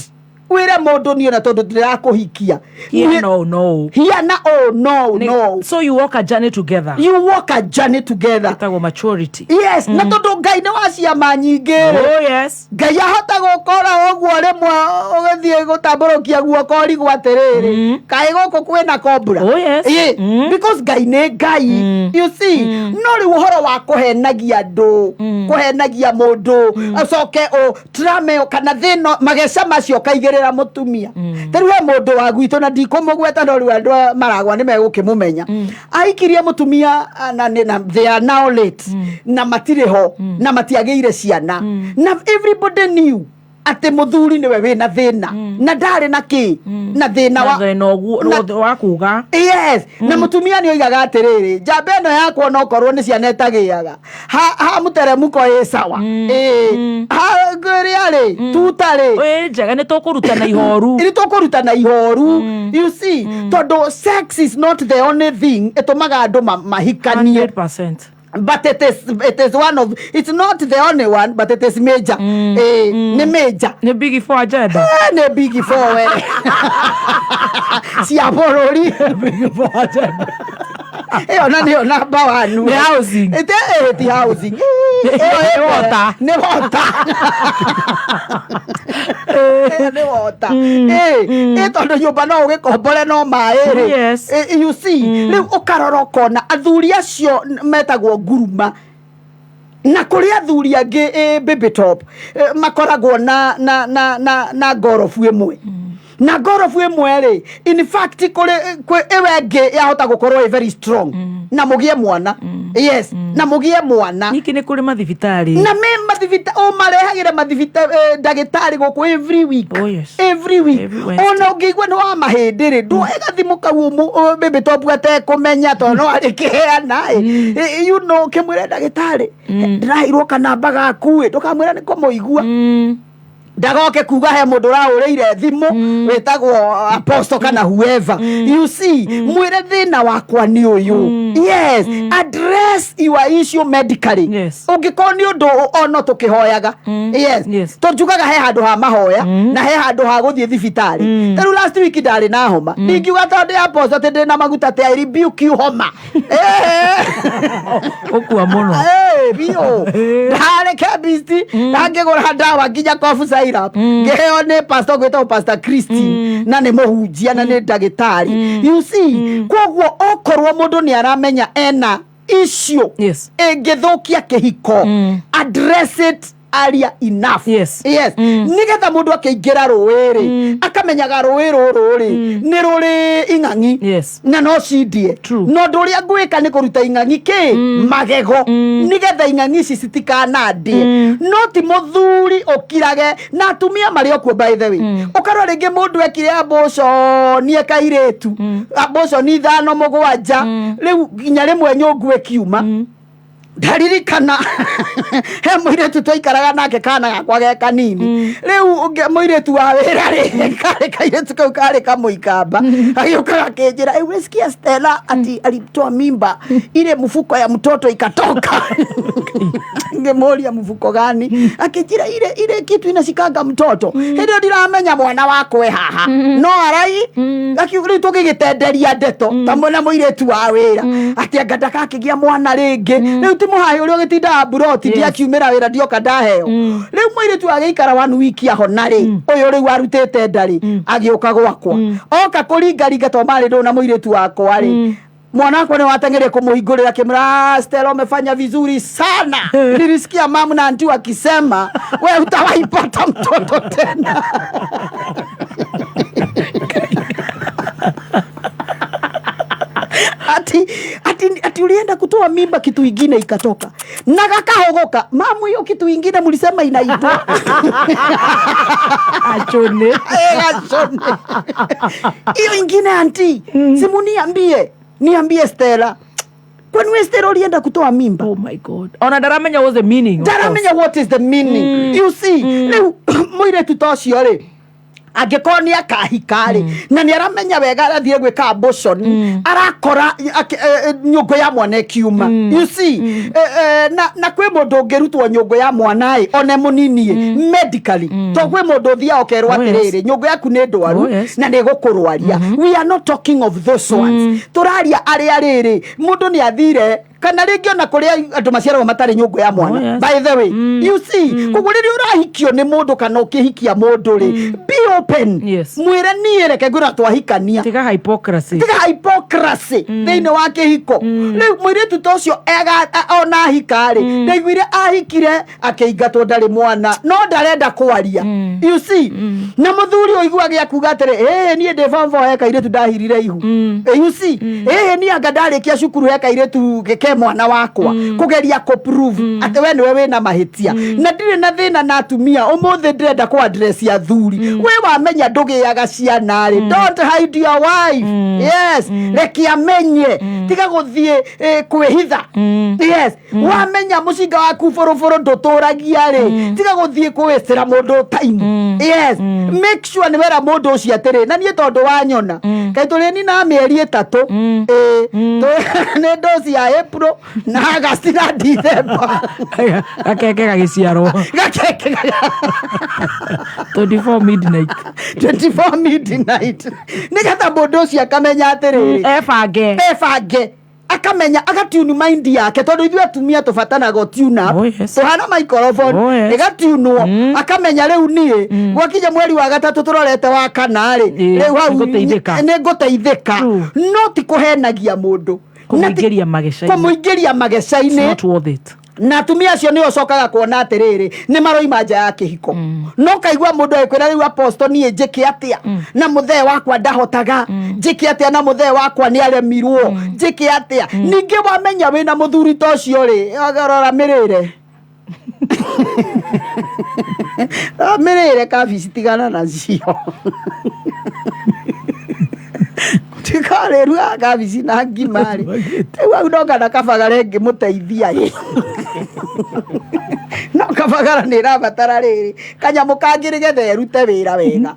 wĩre mũndũ niĩ ona tondũ ndĩrakũhikia. Here no no. Here na oh no no. So you walk a journey together. You walk a journey together. Ĩtagwo maturity. Yes, na tondũ Ngai nĩ wa ciama nyingĩ rĩ. Oh yes. Ngai ahota gũkora ũguo rĩmwe ũgĩthiĩ gũtambũrũkia guoko ũrigwo atĩrĩrĩ kaĩ gũkũ kwĩna cobra. Oh yes. Ĩ, because Ngai nĩ Ngai. You see, no rĩu ũhoro wa kũhenagia andũ kũhenagia mũndũ acoke ũ trame kana thĩna mageca macio ũkaigĩrĩra mũtumia. Ta rĩu he mũndũ wa gwitũ na ndikũmũgweta no rĩu andũ a maragwa nĩ megũkĩmũmenya. Aikirie mũtumia na nĩ- na they are now late na matirĩ ho na matiagĩire ciana na everybody knew atĩ mũthuri nĩwe wĩna thĩna na ndarĩ na kĩ na thĩna wa Na thĩna ũguo wa kuga. Yes, na mũtumia nĩ oigaga atĩrĩrĩ njamba ĩno yakwa onokorwo nĩ ciana ĩtagĩaga ha mũteremũko ĩ sawa ĩ ha ngĩrĩa rĩ tuta rĩ ĩ njega nĩ tũkũrutana ihoru. Nĩ tũkũrutana ihoru. You see, tondũ sex is not the only thing ĩtũmaga andũ mahikanie. 100%. But it is one of, it's not the only one, but it is major. Nĩ major. Nĩ big four agenda. Nĩ big four we. Cia bũrũri. Big four agenda. Ĩyo na nĩyo namba wanu. Nĩ housing. Ĩte ĩ ti housing. Ĩ, ĩyo Nĩ ĩ mbere. water. Nĩ water. Ĩyo nĩ water. Ĩ, ĩ tondũ nyũmba no ũgĩkombore no maĩ rĩ. Yes. Ĩ, you see, rĩu ũkarora ũkona athuri acio metagwo nguruma na kũrĩ athuri angĩ ĩ, baby top ĩ, makoragwo na na na na na ngorobu ĩmwe na ngorobu ĩmwe rĩ, in fact kũrĩ ĩwe ĩngĩ yahota gũkorwo ĩ very strong na mũgĩe mwana. Yes, na mũgĩe mwana. Ningĩ nĩ kũrĩ mathibitarĩ. Na me mathibita ũmarehagĩre mathibita ndagĩtarĩ gũkũ every week. Oh, yes. Every week. Every Wednesday. Ona ũngĩigua nĩ wa mahĩndĩ rĩ, nduoe gathimũ kau baby top atekũmenya tondũ no arĩkĩheana ĩ. You know, ũkĩmwĩra ndagĩtarĩ ndĩraheirwo kanamba gaku ĩ, ndũkamwĩra nĩ kũmũigua ndagoke kuga he mũndũ ũrahũrĩire thimũ wĩtagwo apostle kana whoever. You see, mwĩre thĩna wakwa nĩ ũyũ. Yes, address your issue medically. Yes. Ũngĩkorwo nĩ ũndũ ono tũkĩhoyaga, yes. Yes. Tũnjugaga he handũ ha mahoya na he handũ ha gũthiĩ thibitarĩ. Ta rĩu last week ndarĩ na homa, ndingiuga tondũ ndĩ apostle atĩ ndĩ na maguta atĩ I rebuke you homa. Ũkua mũno. Biũ ndarĩ chemist ndangĩgũra ndawa nginya cough syrup ngĩheo nĩ pastor gwĩtagwo Pastor Christine, na nĩ mũhunjia na nĩ ndagĩtarĩ, you see. Koguo okorwo mũndũ nĩ aramenya ena issue Yes. ĩngĩthũkia kĩhiko, address it early enough. Yes. Yes, nĩgetha mũndũ akĩingĩra rũĩ rĩ, akamenyaga rũĩ rũrũ rĩ nĩ rũrĩ ing'ang'i Yes. na no cindie. True. Na ũndũ ũrĩa ngwĩka nĩ kũruta ing'ang'i kĩ magego nĩgetha ing'ang'i ici citikanandĩe. No ti mũthuri ũkirage na atumia marĩ okuo, by the way. Ũkarora rĩngĩ mũndũ ekire abortion ekairĩtu abortion ithano mũgwanja, rĩu nginya rĩmwe nyũngũ ĩkiuma. Ndaririkana he mũirĩtu twaikaraga nake kana gakwa ge kanini. Rĩu mũirĩtu wa wĩra rĩ, karĩ kairĩtu kau karĩ kamũikamba, agĩũka gakĩnjĩra, "Eh, umesikia Stella ati alitoa mimba, ile mfuko ya mtoto ikatoka?" Ngĩmũria, "Mfuko gani?" Akĩnjĩra, ile ile kitu inashikanga mtoto." Hĩndĩ ĩyo ndiramenya mwana wakwa e haha no arai akiuga rĩu tũgĩgĩtenderia ndeto ta mwena mũirĩtu wa wĩra atĩ anga ndakakĩgĩa mwana rĩngĩ. Rĩu ti mũhaĩ ũrĩa ũgĩtindaga mburoti ndiakiumĩra wĩra ndioka ndaheo. Rĩu mũirĩtu agĩikara one week ahona rĩ, ũyũ rĩu arutĩte nda rĩ, agĩũka gwakwa oka kũringaringa to marĩ ndũ na mũirĩtu wakwa rĩ, mwana wakwa nĩ wateng'eire kũmũhingũrĩra akĩmwĩra, "Ah, Stella, umefanya vizuri sana. Nilisikia mamu na auntie wakisema we utawaipata mtoto tena." Ati ulienda kutoa mimba, kitu ingine ikatoka na gakahogoka. "Mamu, hiyo kitu ingine mlisema inaitwa?" Achone. Eh, gacone. "Hiyo ingine auntie, simu niambie, niambie Stella, kwani we Stella ulienda kutoa mimba?" Oh my God, ona ndaramenya what's the meaning, of course. Ndaramenya what is the meaning, you see. Rĩu mũirĩtu ta ũcio rĩ, angĩkorwo nĩ akahika rĩ, na nĩ aramenya wega arathiĩ gwĩka abortion, arakora nyũngũ ya mwana ĩkiuma, you see. Na kwĩ mũndũ ũngĩrutwo nyũngũ ya mwana ĩ one mũnini ĩ medically, to kwĩ mũndũ ũthiaga ũkerwo atĩrĩrĩ, nyũngũ yaku nĩ ndwaru na nĩ ĩgũkũrwaria. We are not talking of those ones. Tũraria arĩa rĩrĩ mũndũ nĩ athire kana rĩngĩ ona kũrĩa andũ maciaragwo matarĩ nyũngũ ya mwana. By the way, you see, koguo rĩrĩa ũrahikio nĩ mũndũ kana ũkĩhikia mũndũ rĩ, be open. Mwĩre, niĩ reke ngwĩra twahikania. Tiga hypocrisy. Tiga hypocrisy thĩinĩ wa kĩhiko. Rĩu mũirĩtu ta ũcio ona ahika rĩ, ndaiguire ahikire akĩingatwo ndarĩ mwana, no ndarenda kwaria, you see. Na mũthuri ũiguage akiuga atĩrĩ, ĩĩ niĩ ndĩ form four he kairĩtu ndahirire ihu. You see, ĩĩ niĩ anga ndarĩkia cukuru he kairĩtu ke mwana wakwa, kũgeria kũ prove atĩ we nĩwe wĩna mahĩtia. Na ndirĩ na thĩna na atumia ũmũthĩ, ndĩrenda kũ address athuri. We wamenya ndũgĩaga ciana rĩ, don't hide your wife. Yes, reke amenye, tiga gũthiĩ kwĩhitha. Yes, wamenya mũcinga waku bũrũbũrũ ndũtũragia rĩ, tiga gũthiĩ kwĩcĩra mũndũ time. Yes, make sure nĩ wera mũndũ ũcio atĩrĩ, na niĩ tondũ wanyona kaĩ tũrĩ nina mĩeri 3 ĩĩ nĩ ndoci ya April na August na December. Gakeke gagĩciarwo. Gakeke. 24 midnight. 24 midnight, nĩgetha mũndũ ũcio akamenya atĩrĩrĩ, ebange. Ebange. Akamenya agatune mind yake tondu ithuĩ atumia tũbatanaga tune up. Oh, yes. Tũhana microphone. Oh, yes. Ĩgatunwo akamenya rĩu niĩ gwakinya mweri wa gatatũ tũrorete wa kana rĩ, Ĩĩ, rĩu hau nĩngũteithĩka. nĩ ngũteithĩka. No ti kũhenagia mũndũ. Na ti- Kũmũingĩria mageca-inĩ. kũmũingĩria It's mageca-inĩ. not worth it. Na atumia acio nä ũcokaga kuona atĩrĩrĩ nĩ maroima nja ya kĩhiko, no kaigua mũndũ agĩkwĩra rĩu aposto niĩ njĩke atĩa na mũthee wakwa ndahotaga, njĩke atĩa na mũthee wakwa nĩ aremirwo, njĩke atĩa? Ningĩ wamenya wĩna mũthuri ta ũcio rĩ, rora mĩrĩre, rora mĩrĩre kabici, tigana nacio tikarĩrugaga kabici na ngima rĩ, rĩu hau no kana kabagara ĩngĩmũteithia ĩ, no kabagara nĩ ĩrabatara rĩrĩ kanyamũ kangĩ nĩgetha ĩrute wĩra wega.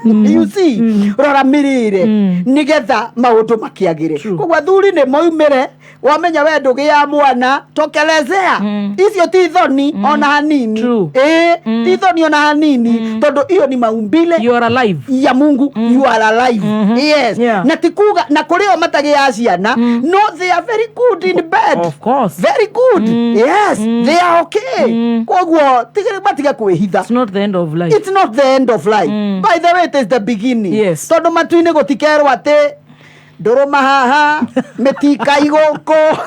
You see, rora mĩrĩre nĩgetha maũndũ makĩagĩre. Koguo athuri nĩ moimĩre, wamenya we ndũgĩa mwana tokelezea, icio ti thoni ona hanini. Ĩĩ, ti thoni ona hanini, tondũ iyo ni maumbile. You are alive. Ya Mungu. You are alive, yes. Na ti kuga na kũrĩ o matagĩa ciana, no they are very good in bed. Of course. Very good, yes. They are okay. Koguo matige kwĩhitha. It's not the end of life. It's not the end of life. By the way, it is the beginning. Yes. Tondũ matu-inĩ gũtikerwo atĩ ndũrũma haha mĩtikai gũkũ.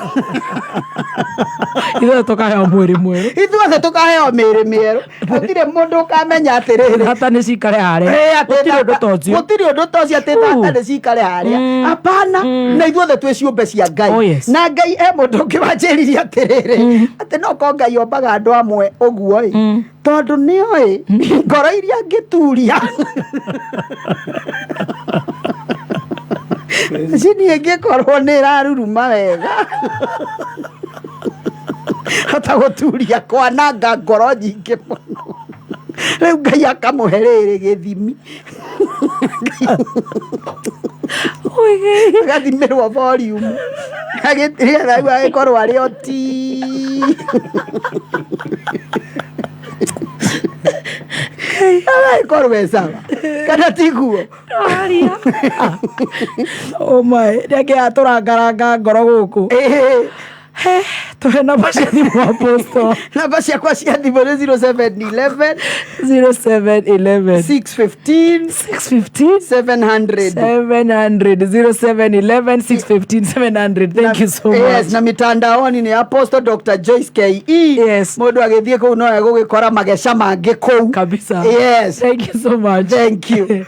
Ithuothe tũkaheo mwĩrĩ mwerũ. Ithuothe tũkaheo mĩĩrĩ mĩerũ, gũtirĩ mũndũ ũkamenya atĩrĩrĩ hata nĩ cikare harĩa. Eh, atĩ Gũtirĩ ũndũ ta ũcio. Gũtirĩ ũndũ ta ũcio atĩ tata nĩ cikare harĩa, hapana. Na ithuothe twĩ ciũmbe cia Ngai. Oh, yes. Na Ngai e mũndũ ũngĩ wanjĩririe atĩrĩrĩ atĩ no ko Ngai ombaga andũ amwe ũguo ĩ, tondũ nĩoĩ ngoro iria angĩturia cini ĩngĩkorwo nĩ ĩraruruma wega hota gũturia kwananga ngoro nyingĩ mũno. Rĩu Ngai akamũhe rĩrĩ gĩthimi, agathimĩrwo volume nĩgetha rĩu agĩkorwo arĩ o ti agagĩkorwo e sawa, kana tiguo? Oh my, rĩngĩ atũrangaranga ngoro gũkũ. Tũhe namba cia thimũ, apostle. Namba ciakwa cia thimũ nĩ 0711 0711 615 615 700. 700. 0711 615 700. Thank you so much. Yes, na mitandaoni ni Apostle Dr. Joyce KE. Yes. Mũndũ agĩthiĩ kũu no egũgĩkora mageca mangĩ kũu. Kabisa. Yes. Thank you so much. Thank you.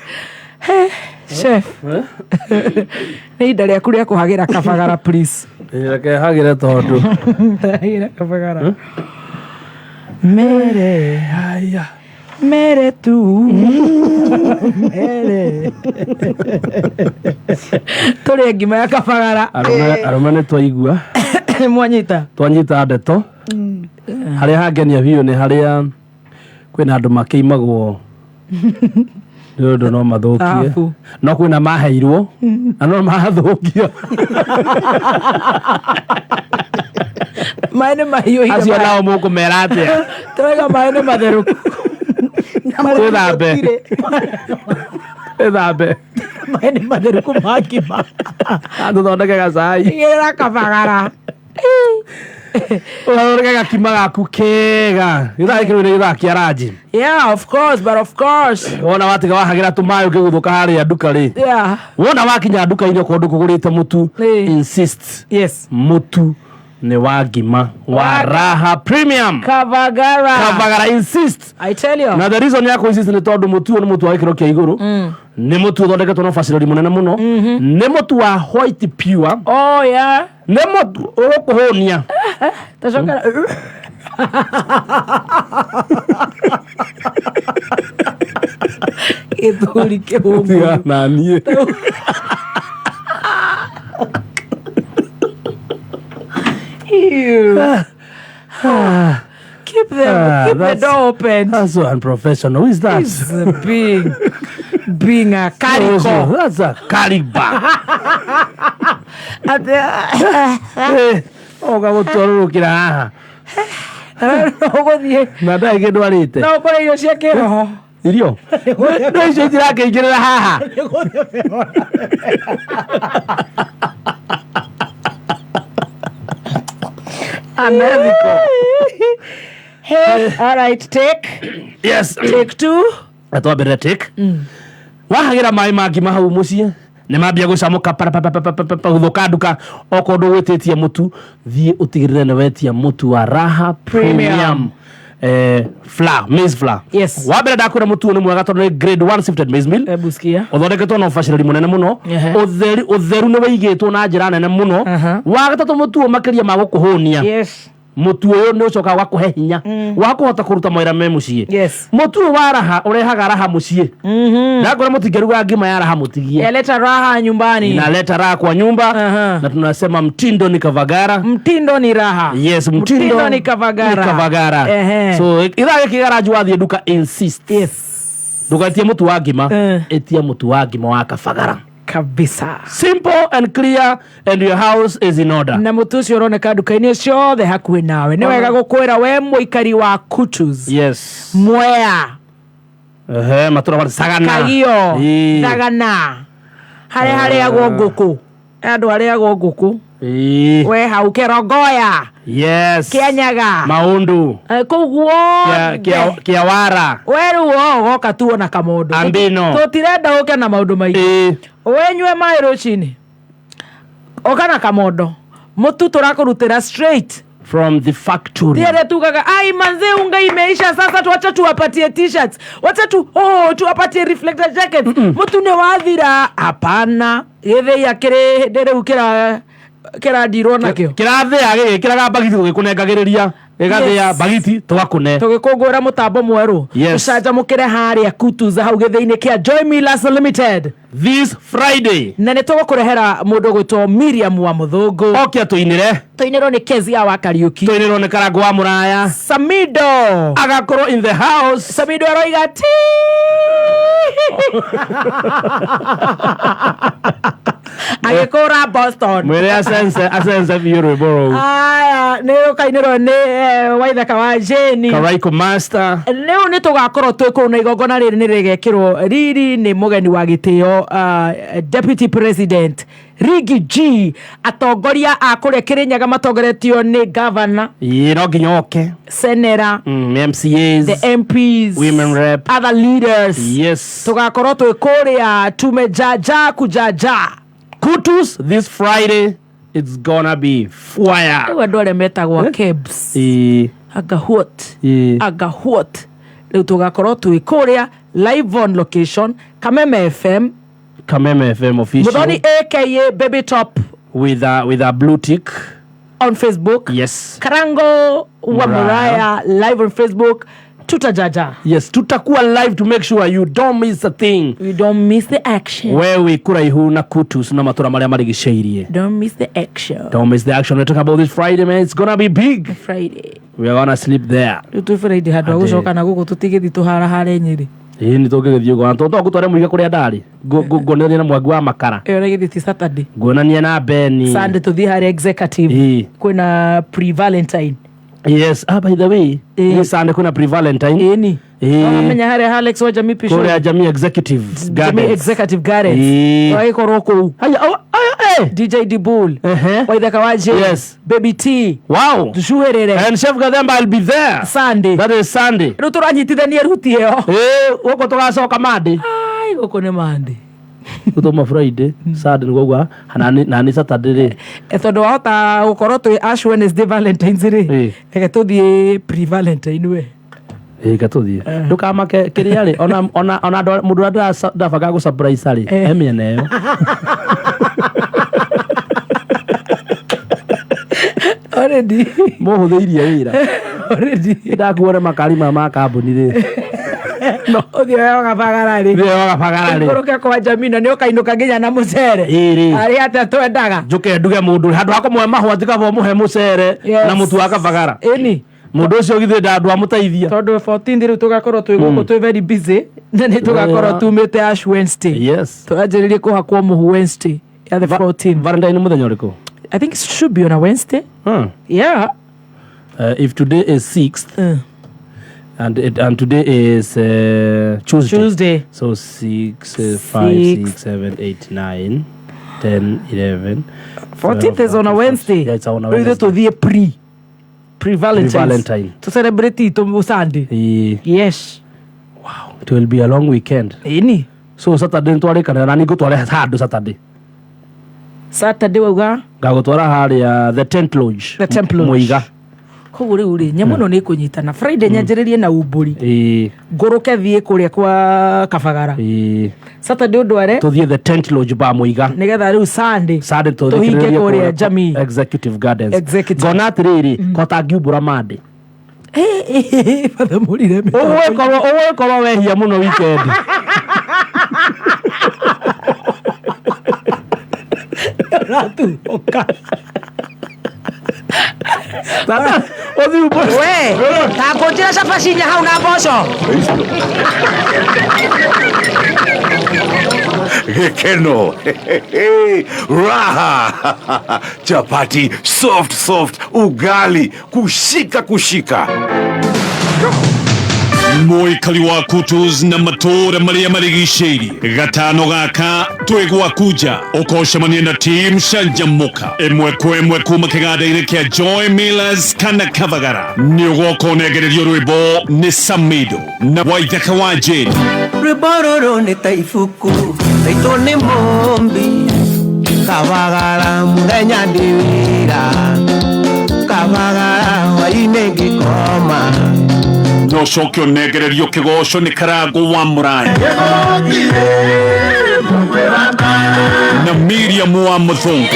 Chef, nĩ ihinda rĩaku rĩa kũhagĩra kabagara, please. Reke hagĩre tondũ Hagĩra kabagara mere haya mere tu mere tũrĩe ngima ya kabagara. Arũme nĩ twaigua. Mwanyita. Twanyita ndeto. Harĩa hangenia biũ nĩ harĩa kwĩna andũ makĩimagwo nĩ ũndũ no mathũkie. Thabu. No kwĩna maheirwo na no mathũkio. Maĩ nĩ mahiũ. Acio nao mũkũmera atĩa? Tũraiga maĩ nĩ matherũku. Twĩthambe, twĩthambe. Maĩ nĩ matherũku ma ngima. Tũthondeke gacai. Igĩrĩra kabagara. Ũthondeke gakima gaku kega gĩthaa gĩkĩ rĩu nĩ gĩthaa kĩa ranji. Yeah, of course, but of course. Wona watiga wahagĩra tũmaĩ ũkĩguthũka harĩa nduka rĩ, wona wakinya nduka-inĩ okorwo ndũkũgũrĩte mũtu, insist. Yes. Mũtu nĩ wa ngima wa Raha Premium. Kabagara. Kabagara, insist. I tell you. Na the reason ya insist nĩ tondũ mũtu ũyũ nĩ mũtu wa gĩkĩro kĩa igũrũ, nĩ mũtu ũthondeketwo na ũbacĩrĩri mũnene mũno, nĩ mũtu wa white pure. Oh yeah. Nĩ mũtu ũgũkũhũnia. Tacokera. Gĩthũri kĩhũngũ. Tiga na niĩ. Ew. Keep the Ah, keep the door open. That's so unprofessional. Who is that? He's being a carico. That's a caliber. Ate Oga gũtwarũrũkĩra haha. Ũgũthiĩ. Na ndarĩ kĩndũ arĩte. No ũkore irio cia kĩroho. Irio. No icio itirakĩingĩrĩra haha. Unethical. Hey, all right, take. Yes. Take two. Twambĩrĩre take. Wahagĩra maĩ ma ngima hau mũciĩ nĩ mambia gũcamũka parapapapapapa gũthũka nduka okorwo ndũgwĩtĩtie mũtu thiĩ ũtigĩrĩre nĩ wetia mũtu wa Raha Premium flour, maize flour. Yes. Wa mbere ndakwĩra mũtu ũyũ nĩ mwega tondũ nĩ grade 1 sifted maize meal. Hebu sikia. Ũthondeketwo na ũbacĩrĩri mũnene mũno. Ũtheru nĩ wĩigĩtwo na njĩra nene mũno. Wa gatatũ, mũtu ũyũ makĩria ma gũkũhũnia, mũtu ũyũ nĩ ũcokaga ũgakũhe hinya wa kũhota kũruta mawĩra me mũciĩ. Mũtu ũyũ wa Raha ũrehaga raha mũciĩ. Ndakwĩra mũtingĩruga ngima ya Raha mũtigie. Yaleta raha nyumbani. Inaleta raha kwa nyumba. Na tunasema mtindo ni Kavagara. Mtindo ni raha. Yes, mtindo, Mtindo ni Kavagara. Ni Kavagara. So ithaa gĩkĩ garaji wathiĩ nduka, insist. Ndũgetie mũtu wa ngima, ĩtia mũtu wa ngima wa Kabagara. Kabisa. Simple and clear, and your house is in order. Na mũtu ũcio ũroneka nduka-inĩ ciothe hakuhĩ nawe. Nĩ wega gũkwĩra we mũikari wa Kutus, Mwea, Ehe, matura wa Sagana. Kagio, Ĩĩ. Thagana, harĩa harĩagwo ngũkũ, andũ arĩagwo ngũkũ, we hau Kerongoya, Kĩanyaga, Maundu. Kũu guothe. Kiawara. We rĩu o ũgoka tu ona kamondo. Ambino. Tũtirenda ũke na maũndũ maingĩ. Wenyue maĩ rũcinĩ, ũka na kamondo, mũtu tũrakũrutĩra straight from the factory. Tiere tugaga, ai manze, unga imeisha sasa, tuacha tuwapatie T-shirts, wacha tu, oh, tuwapatie reflector jackets, mutu nĩ wathira. Hapana, gĩthĩi akĩrĩ hĩndĩ rĩu kĩra kĩrandirwo nakĩo. Kĩrathĩa gĩgĩkĩraga mbagiti tũgĩkũnengagĩrĩria gĩgathĩa. Mbagiti tũgakũne. Tũgĩkũngũĩra mũtambo mwerũ. Tũcanjamũkĩre harĩa Kutuza hau gĩthĩi-inĩ kĩa Joy Millers Limited this Friday. Na nĩ tũgũkũrehera mũndũ gwĩtwo Miriam wa Mũthũngũ. Oke tũinĩre. Tũinĩrwo nĩ Kezia wa Kariũki. Tũinĩrwo nĩ Karango wa Mũraya. Samido agakorwo in the house. Samido aroiga ti agĩkũra Boston. Mwĩre acense biũ rwĩmbo rũu. Aya nĩ ũkainĩrwo nĩ Waithaka wa Jane. Karaiko Master. Rĩu nĩ tũgakorwo twĩ kũu na igongona rĩrĩ nĩ rĩgekĩrwo riri nĩ mũgeni wa gĩtĩo, Deputy President Rigi G, atongoria a kũrĩa Kĩrĩnyaga matongoretio nĩ governor, Ĩĩ, no nginya oke. Senera, MCAs, the MPs, women rep, other leaders. Tũgakorwo twĩ kũrĩa tumejaja kujaja. Kutus this Friday, it's gonna be fire. Rĩu andũ arĩa metagwo kebs, agahuot, agahuot, rĩu tũgakorwo twĩ kũrĩa live on location, Kameme FM. Kameme FM official. Muthoni aka Baby Top with a blue tick on Facebook. Karango wa Muraya. Muraya live on Facebook, tutajaja. Yes, tutakuwa live to make sure you don't miss a thing. You don't miss the action. We wĩ kũraihu na Kutus na matũra marĩa marigicĩirie, don't miss the action. Don't miss the action. We're talking about this Friday, man. It's gonna be big. Friday. We are gonna sleep there. Rĩu twĩ Friday handũ ha Atĩ- gũcoka na gũkũ tũtigĩthiĩ tũharahare Nyĩrĩ. Ĩĩ, nĩ tũngĩgĩthiĩ ũguo tondũ ngũtware mũiga kũrĩa ndarĩ. Nguonania na Mwangi wa Makara. Ĩyo rĩgĩthiĩ ti Saturday? Nguonania na Beni. Sunday tũthiĩ harĩa executive. Kwĩna pre Valentine. Yes, ah, by the way, nĩ Sunday kwĩna pre Valentine. Ĩni. Wamenya harĩa Alex wa Jamii Pisho. Kũrĩa Jamii Executive Jamii Gardens. Executive Gardens. Tũgagĩkorwo kũu. Haya, oh, aya, eh. DJ Dibul, Waithaka wa Jane, Baby T. Tũcuhĩrĩre. And Chef Gathemba will be there. Sunday. That is Sunday. Rĩu tũranyitithania ruti ĩyo. Ĩĩ, gũkũ tũgacoka Monday. Ai, gũkũ nĩ Monday. Gũtũma Friday, Sunday nĩguo uga na nĩ Saturday rĩ. Tondũ wahota gũkorwo twĩ Ash Wednesday, Valentines rĩ, reke tũthiĩ pre Valentine we. Ĩĩ, ke tũthiĩ. Ndũkamake kĩrĩa rĩ, ona andũ mũndũ ũrĩa ndĩrabanga gũ surprise rĩ, he mĩena ĩyo. Already. Mũhũthĩirie wĩra. Already. Ndakuona makari maya ma kambuni rĩ. Ũthiĩ woe gabagara rĩ. Ũthiĩ woe gabagara rĩ. Ũikũrũke kwa Jamina nĩ ũkainũka nginya na mũcere. Ĩĩ rĩ. Arĩa atĩa twendaga. Njũke nduge mũndũ handũ ha kũmũhe mahũa tikaba mũhe mũcere Yes. na mũtu wa Kabagara. Ĩni. Mũndũ ũcio githĩ ndwamũteithia. Tondũ 14 rĩu tũgakorwo twĩ gũkũ twĩ very busy na nĩ tũgakorwo tumĩte Ash Wednesday. Tũranjĩrĩrie kũhakwo mũhu Wednesday ya the 14th. Valentine nĩ mũthenya ũrĩkũ? I think it should be on a Wednesday. Yeah. If today is 6th and today is Tuesday. Tuesday. So 6, 5, Six. 6, 7, 8, 9, 10, 11. 14th is on a Wednesday. Yeah, it's on a Rĩu ithuĩ Wednesday. tũthiĩ pre. Pre-Valentine's. Pre-Valentine. To celebrate it on Sunday. Ĩĩ. Yes. Wow. It will be a long weekend. Ĩni. So Saturday nĩtwarĩkanĩra na nĩngũtware handũ Saturday. Saturday wauga Ngagũtwara harĩa The Tent Lodge. The Tent Lodge. Mũiga. Koguo rĩu rĩ nyamũ ĩno nĩ ĩkũnyitana Friday nyanjĩrĩrie na umbũri. Ĩĩ. Ngũrũke thiĩ kũrĩa kwa Kabagara. Ĩĩ. Saturday ũndware Tũthiĩ The Tent Lodge ba Mũiga. nĩgetha rĩu Sunday Sunday tũhinge tũthikĩrĩrie kũrĩa Jamii. Executive Gardens. Executive. Ngona atĩrĩrĩ, ko tangiumbũra Monday. Bathamũrire Ũgũgĩkorwo ũgũgĩkorwo wehia mũno weekend. Ũratuũka. We, ta ngũnjĩra cabaci inya hau na mboco. Gĩkeno raha chapati soft soft ugali kushika kushika Mũikari wa Kutus na matũũra marĩa marigicĩirie gatano gaka twĩ gwaku nja ũkocemania na team canjamũka ĩmwe kwa ĩmwe kuma kĩganda-inĩ kĩa Joy Millers kana Kavagara nĩ ũgoka ũnengererio rwĩmbo nĩ Samido na Waithaka wa Jane. Rwĩmbo rũrũ nĩ ta ibuku raitwo nĩ mũmbi kabagara mũthenya ndĩ wĩra kabagara hwainĩ ngĩkoma. Na ũcoke ũnengererio kĩgoco nĩ Karangũ wa Mũraya na Miriam wa Mũthũngũ.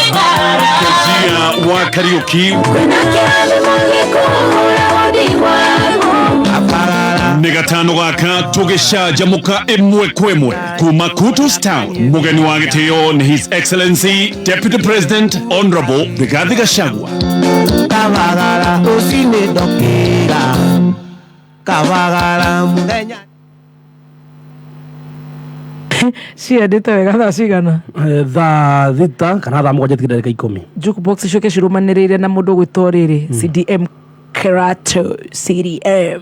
Kezia wa Kariuki nĩ gatano gaka tũgĩcanjamũka ĩmwe kwa ĩmwe kuma Kutus Town. Mũgeni wa gĩtĩo nĩ His Excellency Deputy President Honorable Rigathi Gachagua. Kabagara rũcinĩ ndokĩra kabagara mũthenya. Ciendete wega thaa cigana? Thaa 6 kana thaa 7 tiga ndagĩka 10. Jukebox icoke cirũmanĩrĩire na mũndũ ũgwĩtwo rĩrĩ CDM Kerato CDM.